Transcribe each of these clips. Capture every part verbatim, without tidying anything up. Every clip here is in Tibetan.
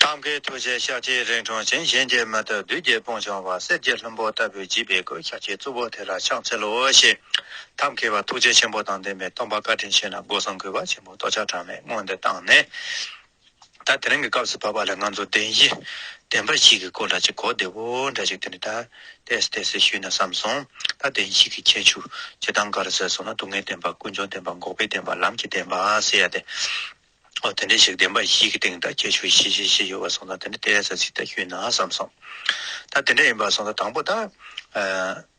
ནམ་མཁའི་ཐུགས་རྗེ་ཤཱཀྱའི་རིང་འཁྲུངས་ཤིང་། གཞན་གྱིས་མི་ཐུབ་བདུད་ཀྱི་དཔུང་འཇོམས་པ། གསེར་གྱི་ལྷུན་པོ་ལྟ་བུའི་བརྗིད་པའི་སྐུ། ཤཱཀྱའི་གཙུག་པོ་དེ་ལ་ཕྱག་འཚལ་ལོ་ཞེས། ཐབས་མཁས་པ་ཐུགས་རྗེ་ཆེན་པོ་དང་ལྡན་པའི་སྟོན་པ་བཀའ་དྲིན་ཆེ་ལ་སྒོ་གསུམ་གུས་པ་ཆེན་པོ་སྟོབས་ཆེན་གྲངས་མེད་སྔོན་དུ་བཏང་ནས། ད་དེ་རིང་གི་སྐབས་སུ་བབ་པ་ལ་ང་ཚོ་བདེན་བཞི་བདེན་པ་བཞི་གི་སྐོར་ལ་ཅིག་གོ་བདེ་བོ་འདྲ་ཅིག་དེ་ནི་ད་ཏོག་ཙམ་ཏོག་ཙམ་ཞུས་ན་བསམ་སོང་། ད་བདེན་བཞི་གི་ཁྱད་ཆོས་སྤྱིར་བཏང་ག་རེ་ཟེར་སོང་ན། སྡུག་བསྔལ་བདེན་པ། ཀུན་འབྱུང་བདེན་པ། འགོག་པའི་བདེན་པ། ལམ་གྱི་བདེན་པ་ཟེར་ཡ་དེ། འོ་དེ་འདྲ་ཞིག་བདེན་པ་བཞི་གི་སྟེང་དུ་ཁྱད་ཆོས་བཞི་བཞི་བཞི་ཡོད་པ་སོང་ཙང་དེ་འདྲ་ཏོག་ཙམ་ཅིག་ད་ཞུས་ན་བསམ་སོང་། ད་དེ་འདྲ་ཡིན་པ་སོང་ཙང་དང་པོ་ད་ཨ་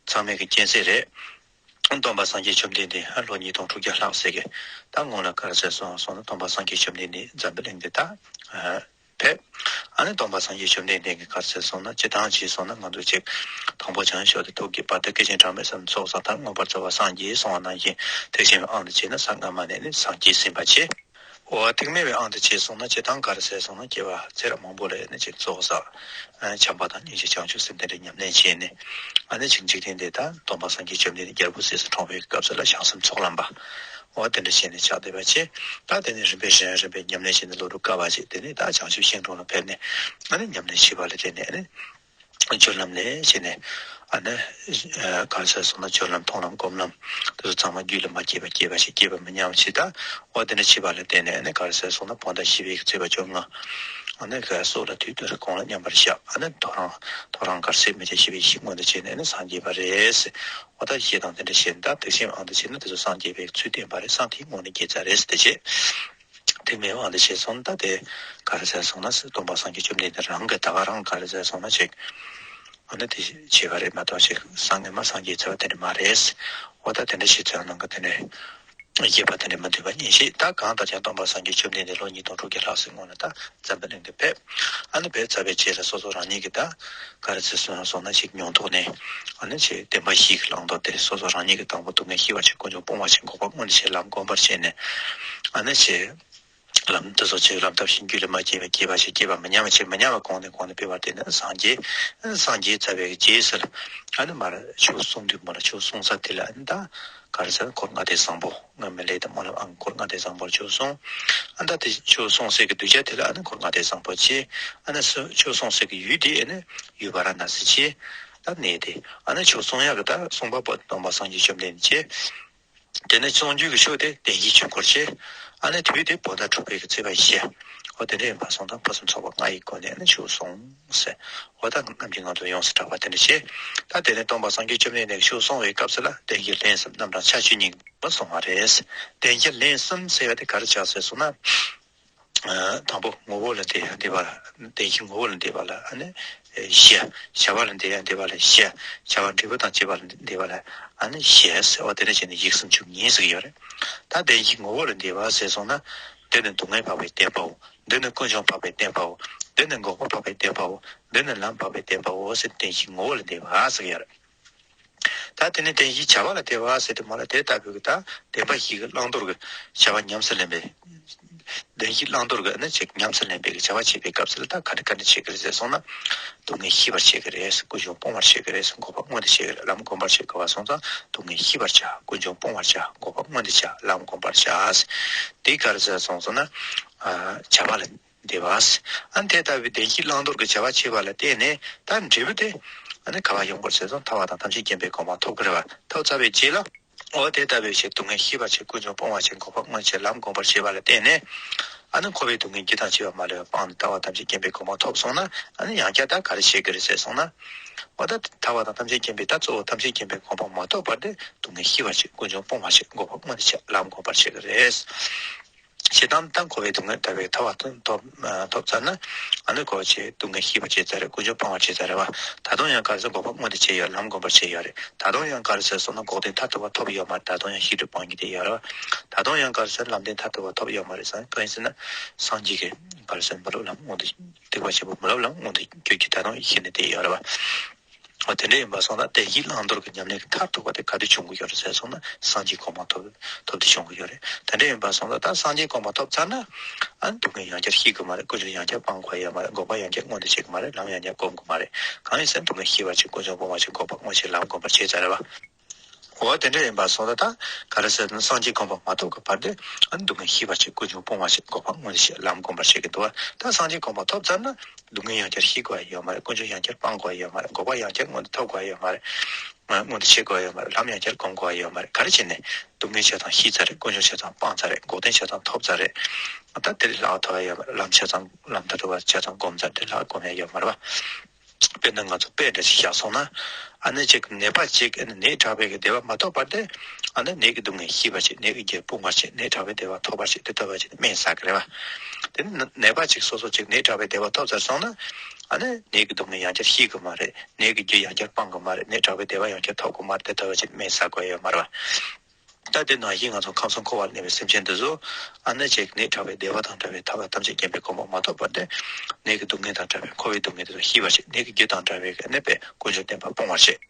ཚང་མས་ཀྱི་མཁྱེན་གསལ་རེད། སྟོན་པ་སངས་རྒྱས་བཅོམ་ལྡན་འདས་ལོ་ཉིས་སྟོང་དྲུག་བརྒྱ་ལྷག་ཙམ་གྱི་ད་སྔོན་ལ་ག་རེ་ཟེར་སོང་སོང་ན། སྟོན་པ་སངས་རྒྱས་བཅོམ་ལྡན་འདས་འཛམ་བུ་གླིང་འདི་ད་ཨ་ཕེབས། ཨ་ནི་སྟོན་པ་སངས་རྒྱས་བཅོམ་ལྡན་འདས་ཀྱིས་ག་རེ་ཟེར་སོང་ན། སྤྱིར་བཏང་བྱས་སོང་ན་ང་ཚོ་ཅིག་དང་པོ་བྱང་ཕྱོགས་ཏེ་ཐུགས་ཀྱི་བར་དུ་སྐད་ཅིག་གྲངས་མེད་གསུམ་ཚོགས་བསགས་མཐར་མངོན་པར་རྫོགས་པར་སངས་རྒྱས་གསུངས་པ་ནང་བཞིན། ཐེག་ཆེན་པའི་དབང་དུ་བྱས་ན་ས་སྔ་མ་ནས་ནི་སངས་རྒྱས་ཟིན་པ་བྱས། འོ་ཐེག་དམན་པའི་དབང་དུ་བྱས་སོང་ན་སྤྱིར་བཏང་ག་རེ་ཟེར་སོང་ན། སྐྱེ་བ་ཚེ་རབས་མང་པོ་ལ་ཡང་ནི་ཅིག་ཚོགས་བསགས། ཨ་བྱམས་པ་དང་སྙིང་རྗེ་བྱང་ཆུབ་སེམས་དེ་འདྲ་ཉམས་ལེན་བྱས་ནས། ཨ་ནི་ཅིག་འཇིག་རྟེན་འདི་ད་སྟོན་པ་སངས་རྒྱས་བཅོམ་ལྡན་འདས་རྒྱལ་པོ་སྲས་སུ་འཁྲུངས་པའི་སྐབས་སུ་ལ་བྱང་སེམས་ཚོགས་ལམ་པ། འོ་དེ་འདྲ་བྱས་ནས་ཆགས་བསྡད་པ་བྱས། ད་དེ་ནས་རིམ་པས་གཞན་རིམ་པས་ཉམས་ལེན་བྱས་ནས་ལོ་དྲུག་དཀའ་བ་བྱས། དེ་ནས་ད་བྱང་ཆུབ་ཤིང་དྲུང་ལ་ཕེབས་ནས། ཨ་ནི་ཉམས་ལེན་བྱས་པ་ལ་བརྟེན་ནས་ཨ་ནི། སྦྱོར་ལམ་ལས་བྱས་ནས། ཨ་ནི་ག་རེ་ཟེར་སོང་ན། སྦྱོར་ལམ་མཐོང་ལམ་སྒོམ་ལམ་དེ་ཚོ་ཚང་མ་རྒྱུད་ལ་མ་སྐྱེས་པ་སྐྱེས་པ་ཞིག་སྐྱེས་པ་མི་ཉམས་ཤིག་ད་འོ་དེ་འདྲ་བྱས་པ་ལ་བརྟེན་ནས། ཨ་ནི་ག་རེ་ཟེར་སོང་ན། བོད་ཟླ་བཞི་པའི་ཚེས་པ་བཅོ་ལྔ། ཨ་ནི་ག་སྲོད་ལ་དུས་དུས་རེ་གུང་ལ་མཉམ་པར་བཞག་ཨ་ནི་ཐོ་རངས་ཐོ་རངས་ག་རེ་ཟེར་མི་བྱ་བཞི་པའི་ཞིག་སྔོན་དུ་བྱས་ནས་ཨ་ནི་སངས་རྒྱས་པ་རེད། འོ་ད་ཞེས་དང་དེ་འདྲ་བྱས་ནས། ད་ཐེག་ཆེན་དབང་དུ་བྱས་ན་དེ་ཚོ་སངས་རྒྱས་པའི་ཚུལ་བསྟན་པ་རེད། སངས་རྒྱས་དངོས་གནས་དགེ་རྩ་རེད་ཟེར་དེ་བྱས། དེ་མེད་དབང་དུ་བྱས་སོང་ན། ད་དེ་ག་རེ་ཟེར་སོང་ན། སྟོན་པ་སངས་རྒྱས་བཅོམ་ལྡན་འདས་རང་གི་ད་ག་རང་ག་རེ་ཟེར་སོང་ན་ཅིག་ཨ་ནི་དེ་བྱས་པ་རེད་མ་གཏོགས་ཅིག་སངས་རྒྱས་མ་སངས་རྒྱས་ཚར་བ་དེ་འདྲ་མ་རེད། འོ་ད་དེ་འདྲ་བྱས་ཚར་ནང་གི་དེ་འདྲ་བཤད་པ་དེ་འདྲ་མི་འདུག་པ་ཉན་ཤིག་ད་གང་ལྟར་ཀྱང་སྟོན་པ་སངས་རྒྱས་བཅོམ་ལྡན་འདས་ལོ་ཉིས་སྟོང་དྲུག་བརྒྱ་ལྷག་ཙམ་སྔོན་ལ་ད་འཛམ་བུ་གླིང་དུ་ཕེབས། ཨ་ནི་ཕེབས་ཚར་བའི་རྗེས་ལ་སོ་སོ་རང་ཉིད་ཀྱི་ད་ག་རེ་ཟེར་སོང་ན་ཅིག་མྱོང་རྟོགས་ནས། ཨ་ནི་ཅིག་བདེན་པ་བཞི་གི་བླང་དོར་དེ། སོ་སོ་རང་ཉིད་ཀྱི་དང་པོ་སྡུག་བསྔལ་ཤེས་པར་བྱེད། ཀུན་འབྱུང་སྤོང་བར་བྱེད། འགོག་པ་སྔོན་དུ་བྱེད། ལམ་སྒོམ་པར་བྱས་ནས། ཨ་ནི་ཅིག་ལམ་དེ་ཚོ་ཅིག་ལམ་ཐབས་ཤེས་རྒྱུད་ལ་མ་སྐྱེས་པ་སྐྱེས་པ་བྱེད། སྐྱེས་པ་མི་ཉམས་པ་བྱེད། མི་ཉམས་པ་གོང་ནས་གོང་ནས་འཕེལ་བར་བརྟེན་ནས་སངས་རྒྱས། ཨ་ནི་སངས་རྒྱས་ཚར་བའི་རྗེས་སུ་ལ། ཨ་ནི་མར་ཆོས་གསུང་དུས་མར་ཆོས་གསུང་ས་དེ་ལ་ཨ་ནི་ད་ག་རེ་ཟེར་ན། འཁོར་ལྔ་སྡེ་བཟང་པོ། སྔ་མའི་ལས་དང་སྨོན་ལམ་ཨང་འཁོར་ལྔ་སྡེ་བཟང་པོར་ཆོས་གསུངས། ཨ་ད་དེ་ཆོས་གསུངས་སའི་གི་གདུལ་བྱ་དེ་ལ་ཨ་ནི་འཁོར་ལྔ་སྡེ་བཟང་པོ་བྱས། ཨ་ནི་སུ་ཆོས་གསུངས་སའི་གི་ཡུལ་དེ་ཨ་ནི་ཡུལ་ཕ་ར་ཎ་སི་བྱས། ད་གནས་དེ་ཨ་ནི་ཆོས་གསུང་ཡག་གི་ད་གསུང་པ་པོ་སྟོན་པ་སངས་རྒྱས་བཅོམ་ལྡན་འདས་བྱས། དེ་ནས་གསུང་རྒྱུ་གི་ཆོས་དེ་བདེན་བཞིའི་ཆོས་འཁོར་བྱས། ཨ་ནི་དུས་དེ་བོད་ཟླ་དྲུག་པའི་གི་ཚེས་པ་བཞི། འོ་དེ་འདྲ་ཡིན་པ་སོང་ཙང་ཕུན་སུམ་ཚོགས་པ་ལྔ་ཡི་སྒོ་ནས་ཨ་ནི་ཆོས་གསུངས་ཟེར། འོ་ད་ནམ་རྒྱུན་ང་ཚོ་ཡོངས་སུ་གྲགས་པ་དེ་འདྲ་བྱས། ད་དེ་ནས་སྟོན་པ་སངས་རྒྱས་བཅོམ་ལྡན་འདས་ཀྱིས་ཆོས་གསུང་བའི་སྐབས་སུ་ལ་བདེན་བཞི་ལན་གསུམ་རྣམ་གྲངས་ཕྱག་ཆོས་གཉིས་པ་གསུངས་པ་རེད། བདེན་བཞི་ལན་གསུམ་ཟེར་བ་དེ་ག་རེ་ཆགས་ཟེར་སོང་ན། ཨ་དང་པོ་ངོ་བོ་ལ་དེ་ཡང་བདེན་པ་ལ། བདེན་བཞི་ངོ་བོ་ལ་བདེན་པ་ལ་ཨ་ནི་བཞི། བྱ་བ་ལ་དེ་ཡང་བདེན་པ་ལ་བཞི། བྱ་བ་འབྲས་བུ་དང་བཅས་པ་ལ་བདེན་པ་ལ་ཨ་ནི་བཞི་ཟེར་བ་དེ་འདྲ་བྱས་ནས་ཡིག་གསུམ་བཅུ་གཉིས་ཟེར་གྱི་ཡོད་རེད། ད་བདེན་བཞི་ངོ་བོ་ལ་བདེན་པ་ཟེར་སོང་ན། འདི་ནི་སྡུག་བསྔལ་འཕགས་པའི་བདེན་པའོ། འདི་ནི་ཀུན་འབྱུང་འཕགས་པའི་བདེན་པའོ། འདི་ནི་འགོག་པ་འཕགས་པའི་བདེན་པའོ། འདི་ནི་ལམ་འཕགས་པའི་བདེན་པའོ་ཟེར། བདེན་བཞི་ངོ་བོ་ལ་བདེན་པ་ཟེར་གྱི་ཡོད་རེད། ད་དེ་ནས་བདེན་བཞིའི་བྱ་བ་ལ་བདེན་པ་ཟེར་དུས་མ་ལ་དེ་ལྟ་བུའི་གི་ད་བདེན་པ་བཞི་གི་བླང་དོར་གྱི་བྱ་བ་ཉམས་སུ་ལེན་པའི། བདེན་བཞིའི་བླང་དོར་གྱི་ནི་ཅིག་ཉམས་སུ་ལེན་པའི་གི་བྱ་བ་བྱེད་པའི་སྐབས་སུ་ལ་ད་ག་འདྲ་ག་འདྲ་བྱེད་ཀྱི་རེད་ཟེར་སོང་ན། སྡུག་བསྔལ་ཤེས་པར་བྱེད་ཀྱི་རེད། ཀུན་འབྱུང་སྤོང་བར་བྱེད་ཀྱི་རེད། འགོག་པ་སྔོན་དུ་བྱེད་ཀྱི་རེད། ལམ་སྒོམ་པར་བྱེད་དགོས་པ་སོང་ཙང་སྡུག་བསྔལ་ཤེས་པར་བྱ། ཀུན་འབྱུང་སྤོང་བར་བྱ། འགོག་པ་སྔོན་དུ་བྱ། ལམ་སྒོམ་པར་བྱ། དེ་ག་རེ་ཟེར་སོང་སོང་ན། ཨ་བྱ་བ་ལ། བདེ་བ། ཨ་ནི་དེ་ལྟ་བུའི་བདེན་བཞིའི་བླང་དོར་གྱི་བྱ་བ་བྱེད་པ་ལ་བརྟེན་ནས་ད་འབྲས་བུ་དེ་ཨ་ནི་ག་པར་ཡོང་དགོས་ཟེར་སོང་། ཐར་པ་དང་ཐམས་ཅད་མཁྱེན་པའི་གོ་འཕང་ཐོབ་དགོས་རེད་བ། ཐོབ་ཚར་བའི་རྗེས་ལ། འོ་དེ་ལྟ་བུའི་ཕྱིར་སྡུག་བསྔལ་ཤེས་པར་བྱེད། ཀུན་འབྱུང་སྤོང་བར་བྱེད། འགོག་པ་སྔོན་བྱེད། ལམ་སྒོམ་པར་བྱེད་པ་ལ་བརྟེན་ནས། ཨ་ནི་འཁོར་བའི་སྡུག་བསྔལ་རྒྱུ་དང་བཅས་པ་མ་ལུས་པ་སྤངས་ནས་ཐར་པ་ཐམས་ཅད་མཁྱེན་པའི་གོ་འཕང་ཐོབ་སོང་ན། ཨ་ནི་ཡང་བསྐྱར་ད་ག་རེ་བྱེད་དགོས་རེད་ཟེར་སོང་ན། འོ་ད་ཐར་པ་དང་ཐམས་ཅད་མཁྱེན་པའི་ད་གཙོ་བོ་ཐམས་ཅད་མཁྱེན་པའི་གོ་འཕང་མ་ཐོབ་བར་དུ་སྡུག་བསྔལ་ཤེས་པར་བྱེད། ཀུན་འབྱུང་སྤོང་བར་བྱེད། འགོག་པ་སྔོན་དུ་བྱེད། ལམ་སྒོམ་པར་བྱེད་དགོས་རེད། ཞེ་སྡང་དང་འཁོར་བའི་སྡུག་བསྔལ་ལྟ་བུའི་ཐར་པ་ཐོབ་ཐོབ་ཨ་ཐོབ་ཚར་ན། ཨ་ནི་འཁོར་བའི་སྡུག་བསྔལ་ཤེས་པར་བྱས་ཚར་རེད། ཀུན་འབྱུང་སྤོང་བར་བྱས་ཚར་རེད་བ། ད་དུང་ཡང་ག་རེ་ཟེར། འགོག་པ་སྔོན་དུ་བྱས་ཡོད། ལམ་སྒོམ་པར་བྱས་ཡོད་རེད། ད་དུང་ཡང་ག་རེ་ཟེར་སོང་ན། འགོག་བདེན་མཐར་ཐུག་པ་ཐོབ་ཡོད་མ་རེད། ད་དུང་ཡང་ཤེས་སྒྲིབ་སྤང་རྒྱུ་དེ་ཡོད་རེད་བ། ད་དུང་ཡང་ག་རེ་ཟེར། ལམ་བདེན་མཐར་ཐུག་པ་ཐོབ་ཡོད་མ་རེད་ཟེར། གང་ཡིན་ཟེར་ན། སངས་རྒྱས་ཀྱི་ག་རེ་ཟེར། མི་སློབ་ལམ་མངོན་དུ། ཐེག་པ་ཆེན་པོ་མི་སློབ་ལམ་མངོན་དུ་གྱུར་གྱི་ད་དུང་ཤེས་ནས་བསྡད་ཡོད་རེད་བ། འོ་དེ་འདྲ་ཡིན་པ་སོང་ན་བདེན་བཞིའི་བླང་དོར་གྱི་ཉམས་ལེན་གྱི་མཐར་ཐུག་པ་དེ་ག་དུས་བྱུང་གི་ཡོད་རེད་ཟེར་སོང་ན། སངས་རྒྱས་གོ་འཕང་ཐོབ་ཐོབ་སྟེ་བྱུང་གི་ཡོད་རེད། དེ་འདྲ་ཡིན་པ་སོང་ན་ད་སངས་རྒྱས་གོ་འཕང་ཐོབ་ཚར་ན། ཨ་ནི་སྡུག་བསྔལ་ཡང་བསྐྱར་ཤེས་དགོས་མ་རེད། ཀུན་སློང་ཡང་བསྐྱར་སྤང་དགོས་ཡོད་མ་རེད། འགོག་པ་ཡང་བསྐྱར་སྔོན་དུ་བྱེད་དགོས་མ་རེད། ལམ་ཡང་བསྐྱར་སྒོམ་དགོས་མ་རེད། གང་ཡིན་ཟེར་ན། སྡུག་བསྔལ་ཤེས་པར་བྱེད། ཀུན་འབྱུང་སྤོང་བར་བྱེད། འགོག་པ་སྔོན་བྱེད། ལམ་སྒོམ་པར་བྱེད་ཚར་རེད་བ། འོ་དེ་འདྲ་ཡིན་པ་སོང་ཙང་ད་ག་རེ་ཟེར་ན་སངས་རྒྱས་གོ་འཕང་མ་ཐོབ་ཀྱི་བར་དུ་ཨ་ནི་སྡུག་བསྔལ་ཤེས་པར་བྱེད། ཀུན་འབྱུང་སྤོང་བར་བྱེད། འགོག་པ་མངོན་དུ་བྱེད། ལམ་བསྒོམ་པར་བྱེད་ཀྱི་འདུག་བ། ད་སངས་རྒྱས་གོ་འཕང་ཐོབ་ཚར་ན་སྡུག་བསྔལ་ཡང་བསྐྱར་ཤེས་དགོས་ཡ་ཡོད་མ་རེད། ཀུན་འབྱུང་ཡང་བསྐྱར་སྤང་དགོས་ཡ་ཡོད་མ་རེད། འགོག་པ་ཡང་བསྐྱར་མངོན་དུ་ཐོབ་དགོས་ཡ་ཡོད་མ་རེད། མངོན་དུ་བྱེད་དགོས་ཡ་ཡོད་མ་རེད། ལམ་ཡང་བསྐྱར་བསྒོམ་དགོས་ཡ་ཡོད་མ་རེད། ག་རེ་བྱས་ནས་སྡུག་བསྔལ་ཆ་ཚང་ཤེས་ཚར་རེད། ཀུན་འབྱུང་ཆ་ཚང་སྤངས་ཚར་རེད། འགོག་བདེན་ཆ་ཚང་ཐོབ་ཚར་རེད། ད་དེ་ལས་ལྷག་ཐོབ་ཡ་ཡོད་མ་རེད། ལམ་ཆ་ཚང་ལམ་དུ་འགྲོ་བ་ཆ་ཚང་བསྒོམ་ཚར། དེ་ལས་ལྷག་བསྒོམ་ཡ་ཡོད་མ་རེད་བ། དཔེར་ན་ང་ཚོ་དཔེ་འདྲ་ཞིག་བཞག་སོང་ན། ཨ་ནི་ཅིག་ནད་པ་ཅིག་ཨ་ནི་ནད་དྲག་པའི་གི་བདེ་བ་མ་ཐོབ་བར་དུ། ཨ་ནི་ནད་ཀྱི་སྡུག་བསྔལ་ཤེས་པར་བྱེད། ནད་ཀྱི་རྒྱུ་སྤོང་བར་བྱེད། ནད་དྲག་པའི་བདེ་བ་ཐོབ་པར་བྱེད། དེ་ཐོབ་པར་བྱེད་ནས་སྨན་ཟ་གི་རེད་བ། དེ་ནི་ནད་པ་ཅིག་སོ་སོ་ཅིག་ནད་དྲག་པའི་བདེ་བ་ཐོབ་ཚར་སོང་ན། ཨ་ནི་ནད་ཀྱི་སྡུག་བསྔལ་ཡང་བསྐྱར་ཤེས་གི་མ་རེད། ནད་ཀྱི་རྒྱུ་ཡང་བསྐྱར་སྤང་གི་མ་རེད། ནད་དྲག་པའི་བདེ་བ་ཡང་བསྐྱར་ཐོབ་གི་མ་རེད། དེ་ཐོབ་པར་བྱེད་ནས་སྨན་ཟ་དགོས་ཡ་ཡོད་མ་རེད་བ། ད་དེ་ནང་བཞིན་ང་ཚོ་ཁམས་གསུམ་འཁོར་བ་ལ་གནས་པའི་སེམས་ཅན་འདི་ཚོ། ཨ་ནི་ཅིག་ནད་དྲག་པའི་བདེ་བ་དང་བྲལ་བའི་ཐར་པ་ཐམས་ཅད་མཁྱེན་པའི་གོ་འཕང་མ་ཐོབ་བར་དུ། ནད་ཀྱི་སྡུག་བསྔལ་དང་བྲལ་བའི་འཁོར་བའི་སྡུག་བསྔལ་དེ་ཚོ་ཤེས་པར་བྱེད། ནད་ཀྱི་རྒྱུ་དང་བྲལ་བའི་གནས་པའི་ཀུན་འབྱུང་བདེན་པ་སྤོང་བར་བྱེད།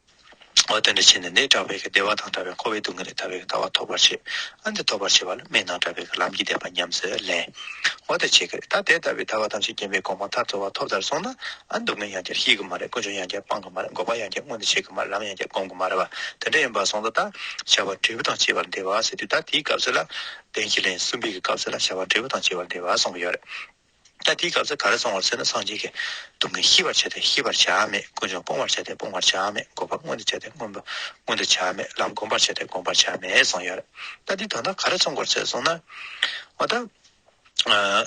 འོ་དེ་འདྲ་བྱས་ནས་ནད་དྲག་པའི་བདེ་བ་དང་བྲལ་བའི་འཁོར་བའི་སྡུག་བསྔལ་ལས་ཐར་བའི་ཐར་པ་ཐོབ་པར་བྱེད། ཨ་ནི་ཐོབ་པར་བྱེད་པ་ལ་སྨན་དང་བྲལ་བའི་ལམ་གྱི་བདེན་པ་ཉམས་སུ་ལེན། འོ་དེ་བྱེད་ཀྱི་རེད། ད་དེ་ལྟ་བུའི་ཐར་པ་ཐམས་ཅད་མཁྱེན་པའི་གོ་འཕང་མཐར་ཐུག་པ་ཐོབ་ཚར་སོང་ན། ཨ་ནི་སྡུག་བསྔལ་ཡང་བསྐྱར་ཤེས་ཀྱི་མ་རེད། ཀུན་འབྱུང་ཡང་བསྐྱར་སྤང་གི་མ་རེད། འགོག་པ་ཡང་བསྐྱར་མངོན་དུ་བྱེད་ཀྱི་མ་རེད། ལམ་ཡང་བསྐྱར་བསྒོམ་གྱི་མ་རེད་བ། དེ་འདྲ་ཡིན་པ་སོང་ཙང་ད་བྱ་བ་འབྲས་བུ་དང་བཅས་པར་འདོད་པ་ཟེར་དུས། ད་དེའི་སྐབས་སུ་ལ་བདེན་བཞི་ལས་གསུམ་པའི་གི་སྐབས་སུ་ལ་བྱ་བ་འབྲས་བུ་དང་བཅས་པར་འདོད་པ་གསུང་གི་ཡོད་རེད། ད་དེའི་སྐབས་སུ་ག་རེ་གསུང་བར་ཟེར་ན། སངས་རྒྱས་ཀྱིས་སྡུག་བསྔལ་ཤེས་པར་བྱ་སྟེ་ཤེས་པར་བྱ་མེད། ཀུན་འབྱུང་སྤོང་བར་བྱ་སྟེ་སྤོང་བར་བྱ་མེད། འགོག་པ་མངོན་དུ་བྱ་སྟེ་མངོན་པ་མངོན་དུ་བྱ་མེད། ལམ་བསྒོམ་པར་བྱ་སྟེ་བསྒོམ་པར་བྱ་མེད་གསུངས་ཡོད་རེད། ད་འདི་ད་ལྟ་ག་རེ་གསུང་དགོས་ཟེར་སོང་ན། འོ་ད། ཨ།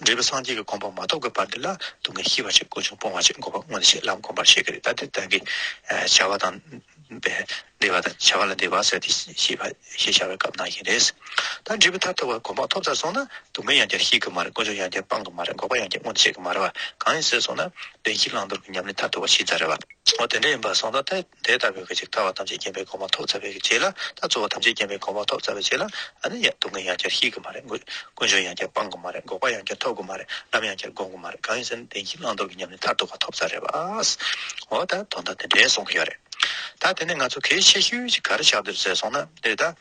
འབྲས་བུ་སངས་རྒྱས་ཀྱི་གོ་འཕང་མ་ཐོབ་ཀྱི་བར་དུ་ལ་སྡུག་བསྔལ་ཤེས་པར་བྱེད། ཀུན་འབྱུང་སྤོང་བར་བྱེད། འགོག་པ་མངོན་དུ་བྱེད། ལམ་བསྒོམ་པར་བྱེད་ཀྱི་རེད། ད་དེ་ད་གིན་བྱ་བ་དང་བདེ་བ་དང་བྱ་བ་ལ་བདེ་བ་ཟེར་དེ་ཤེས་པ་ཤེས་བྱ་བའི་སྐབས་ནང་བཞིན་རེད། ད་འབྲས་བུ་མཐར་ཐུག་པ་གོ་འཕང་ཐོབ་ཚར་སོང་ན་སྡུག་བསྔལ་ཡང་བསྐྱར་ཤེས་ཀྱི་མ་རེད། ཀུན་འབྱུང་ཡང་བསྐྱར་སྤང་གི་མ་རེད། འགོག་པ་ཡང་བསྐྱར་མངོན་དུ་བྱེད་ཀྱི་མ་རེད་བ། གང་ཡིན་ཟེར་སོང་ན་བདེན་བཞི་བླང་དོར་གྱི་ཉམས་ལེན་མཐར་ཐུག་པ་ཤེས་ཚར་རེད་བ། འོ་དེ་འདྲ་ཡིན་པ་སོང་ཙང་དེ་དེ་ལྟ་བུའི་གི་ཅིག་ཐར་པ་ཐམས་ཅད་མཁྱེན་པའི་གོ་འཕང་ཐོབ་ཚར་བའི་གི་རྗེས་ལ། ད་གཙོ་བོ་ཐམས་ཅད་མཁྱེན་པའི་གོ་འཕང་ཐོབ་ཚར་བའི་རྗེས་ལ། ཨ་ནི་ཡ་སྡུག་བསྔལ་ཡང་བསྐྱར་ཤེས་ཀྱི་མ་རེད། ཀུན་ཀུན་འབྱུང་ཡང་བསྐྱར་སྤང་གི་མ་རེད། འགོག་པ་ཡང་བསྐྱར་ཐོབ་ཀྱི་མ་རེད། ལམ་ཡང་བསྐྱར་བསྒོམ་གྱི་མ་རེད། གང་ཡིན་ཟེར་ན་བདེན་བཞི་བླང་དོར་གྱི་ཉམས་ལེན་མཐར་ཐུག་པ་ཐོབ་ཚར་རེད་བ། འོ་ད་དོན་དག་དེ་འདྲའི་གསུང་གི་ཡོད་རེད། ད་དེ་ནས་ང་ཚོ་གལ་ཆེ་ཤོས་ཅིག་ག་རེ་ཆགས་བསྡད་ཟེར་སོང་ན་དེ་ད།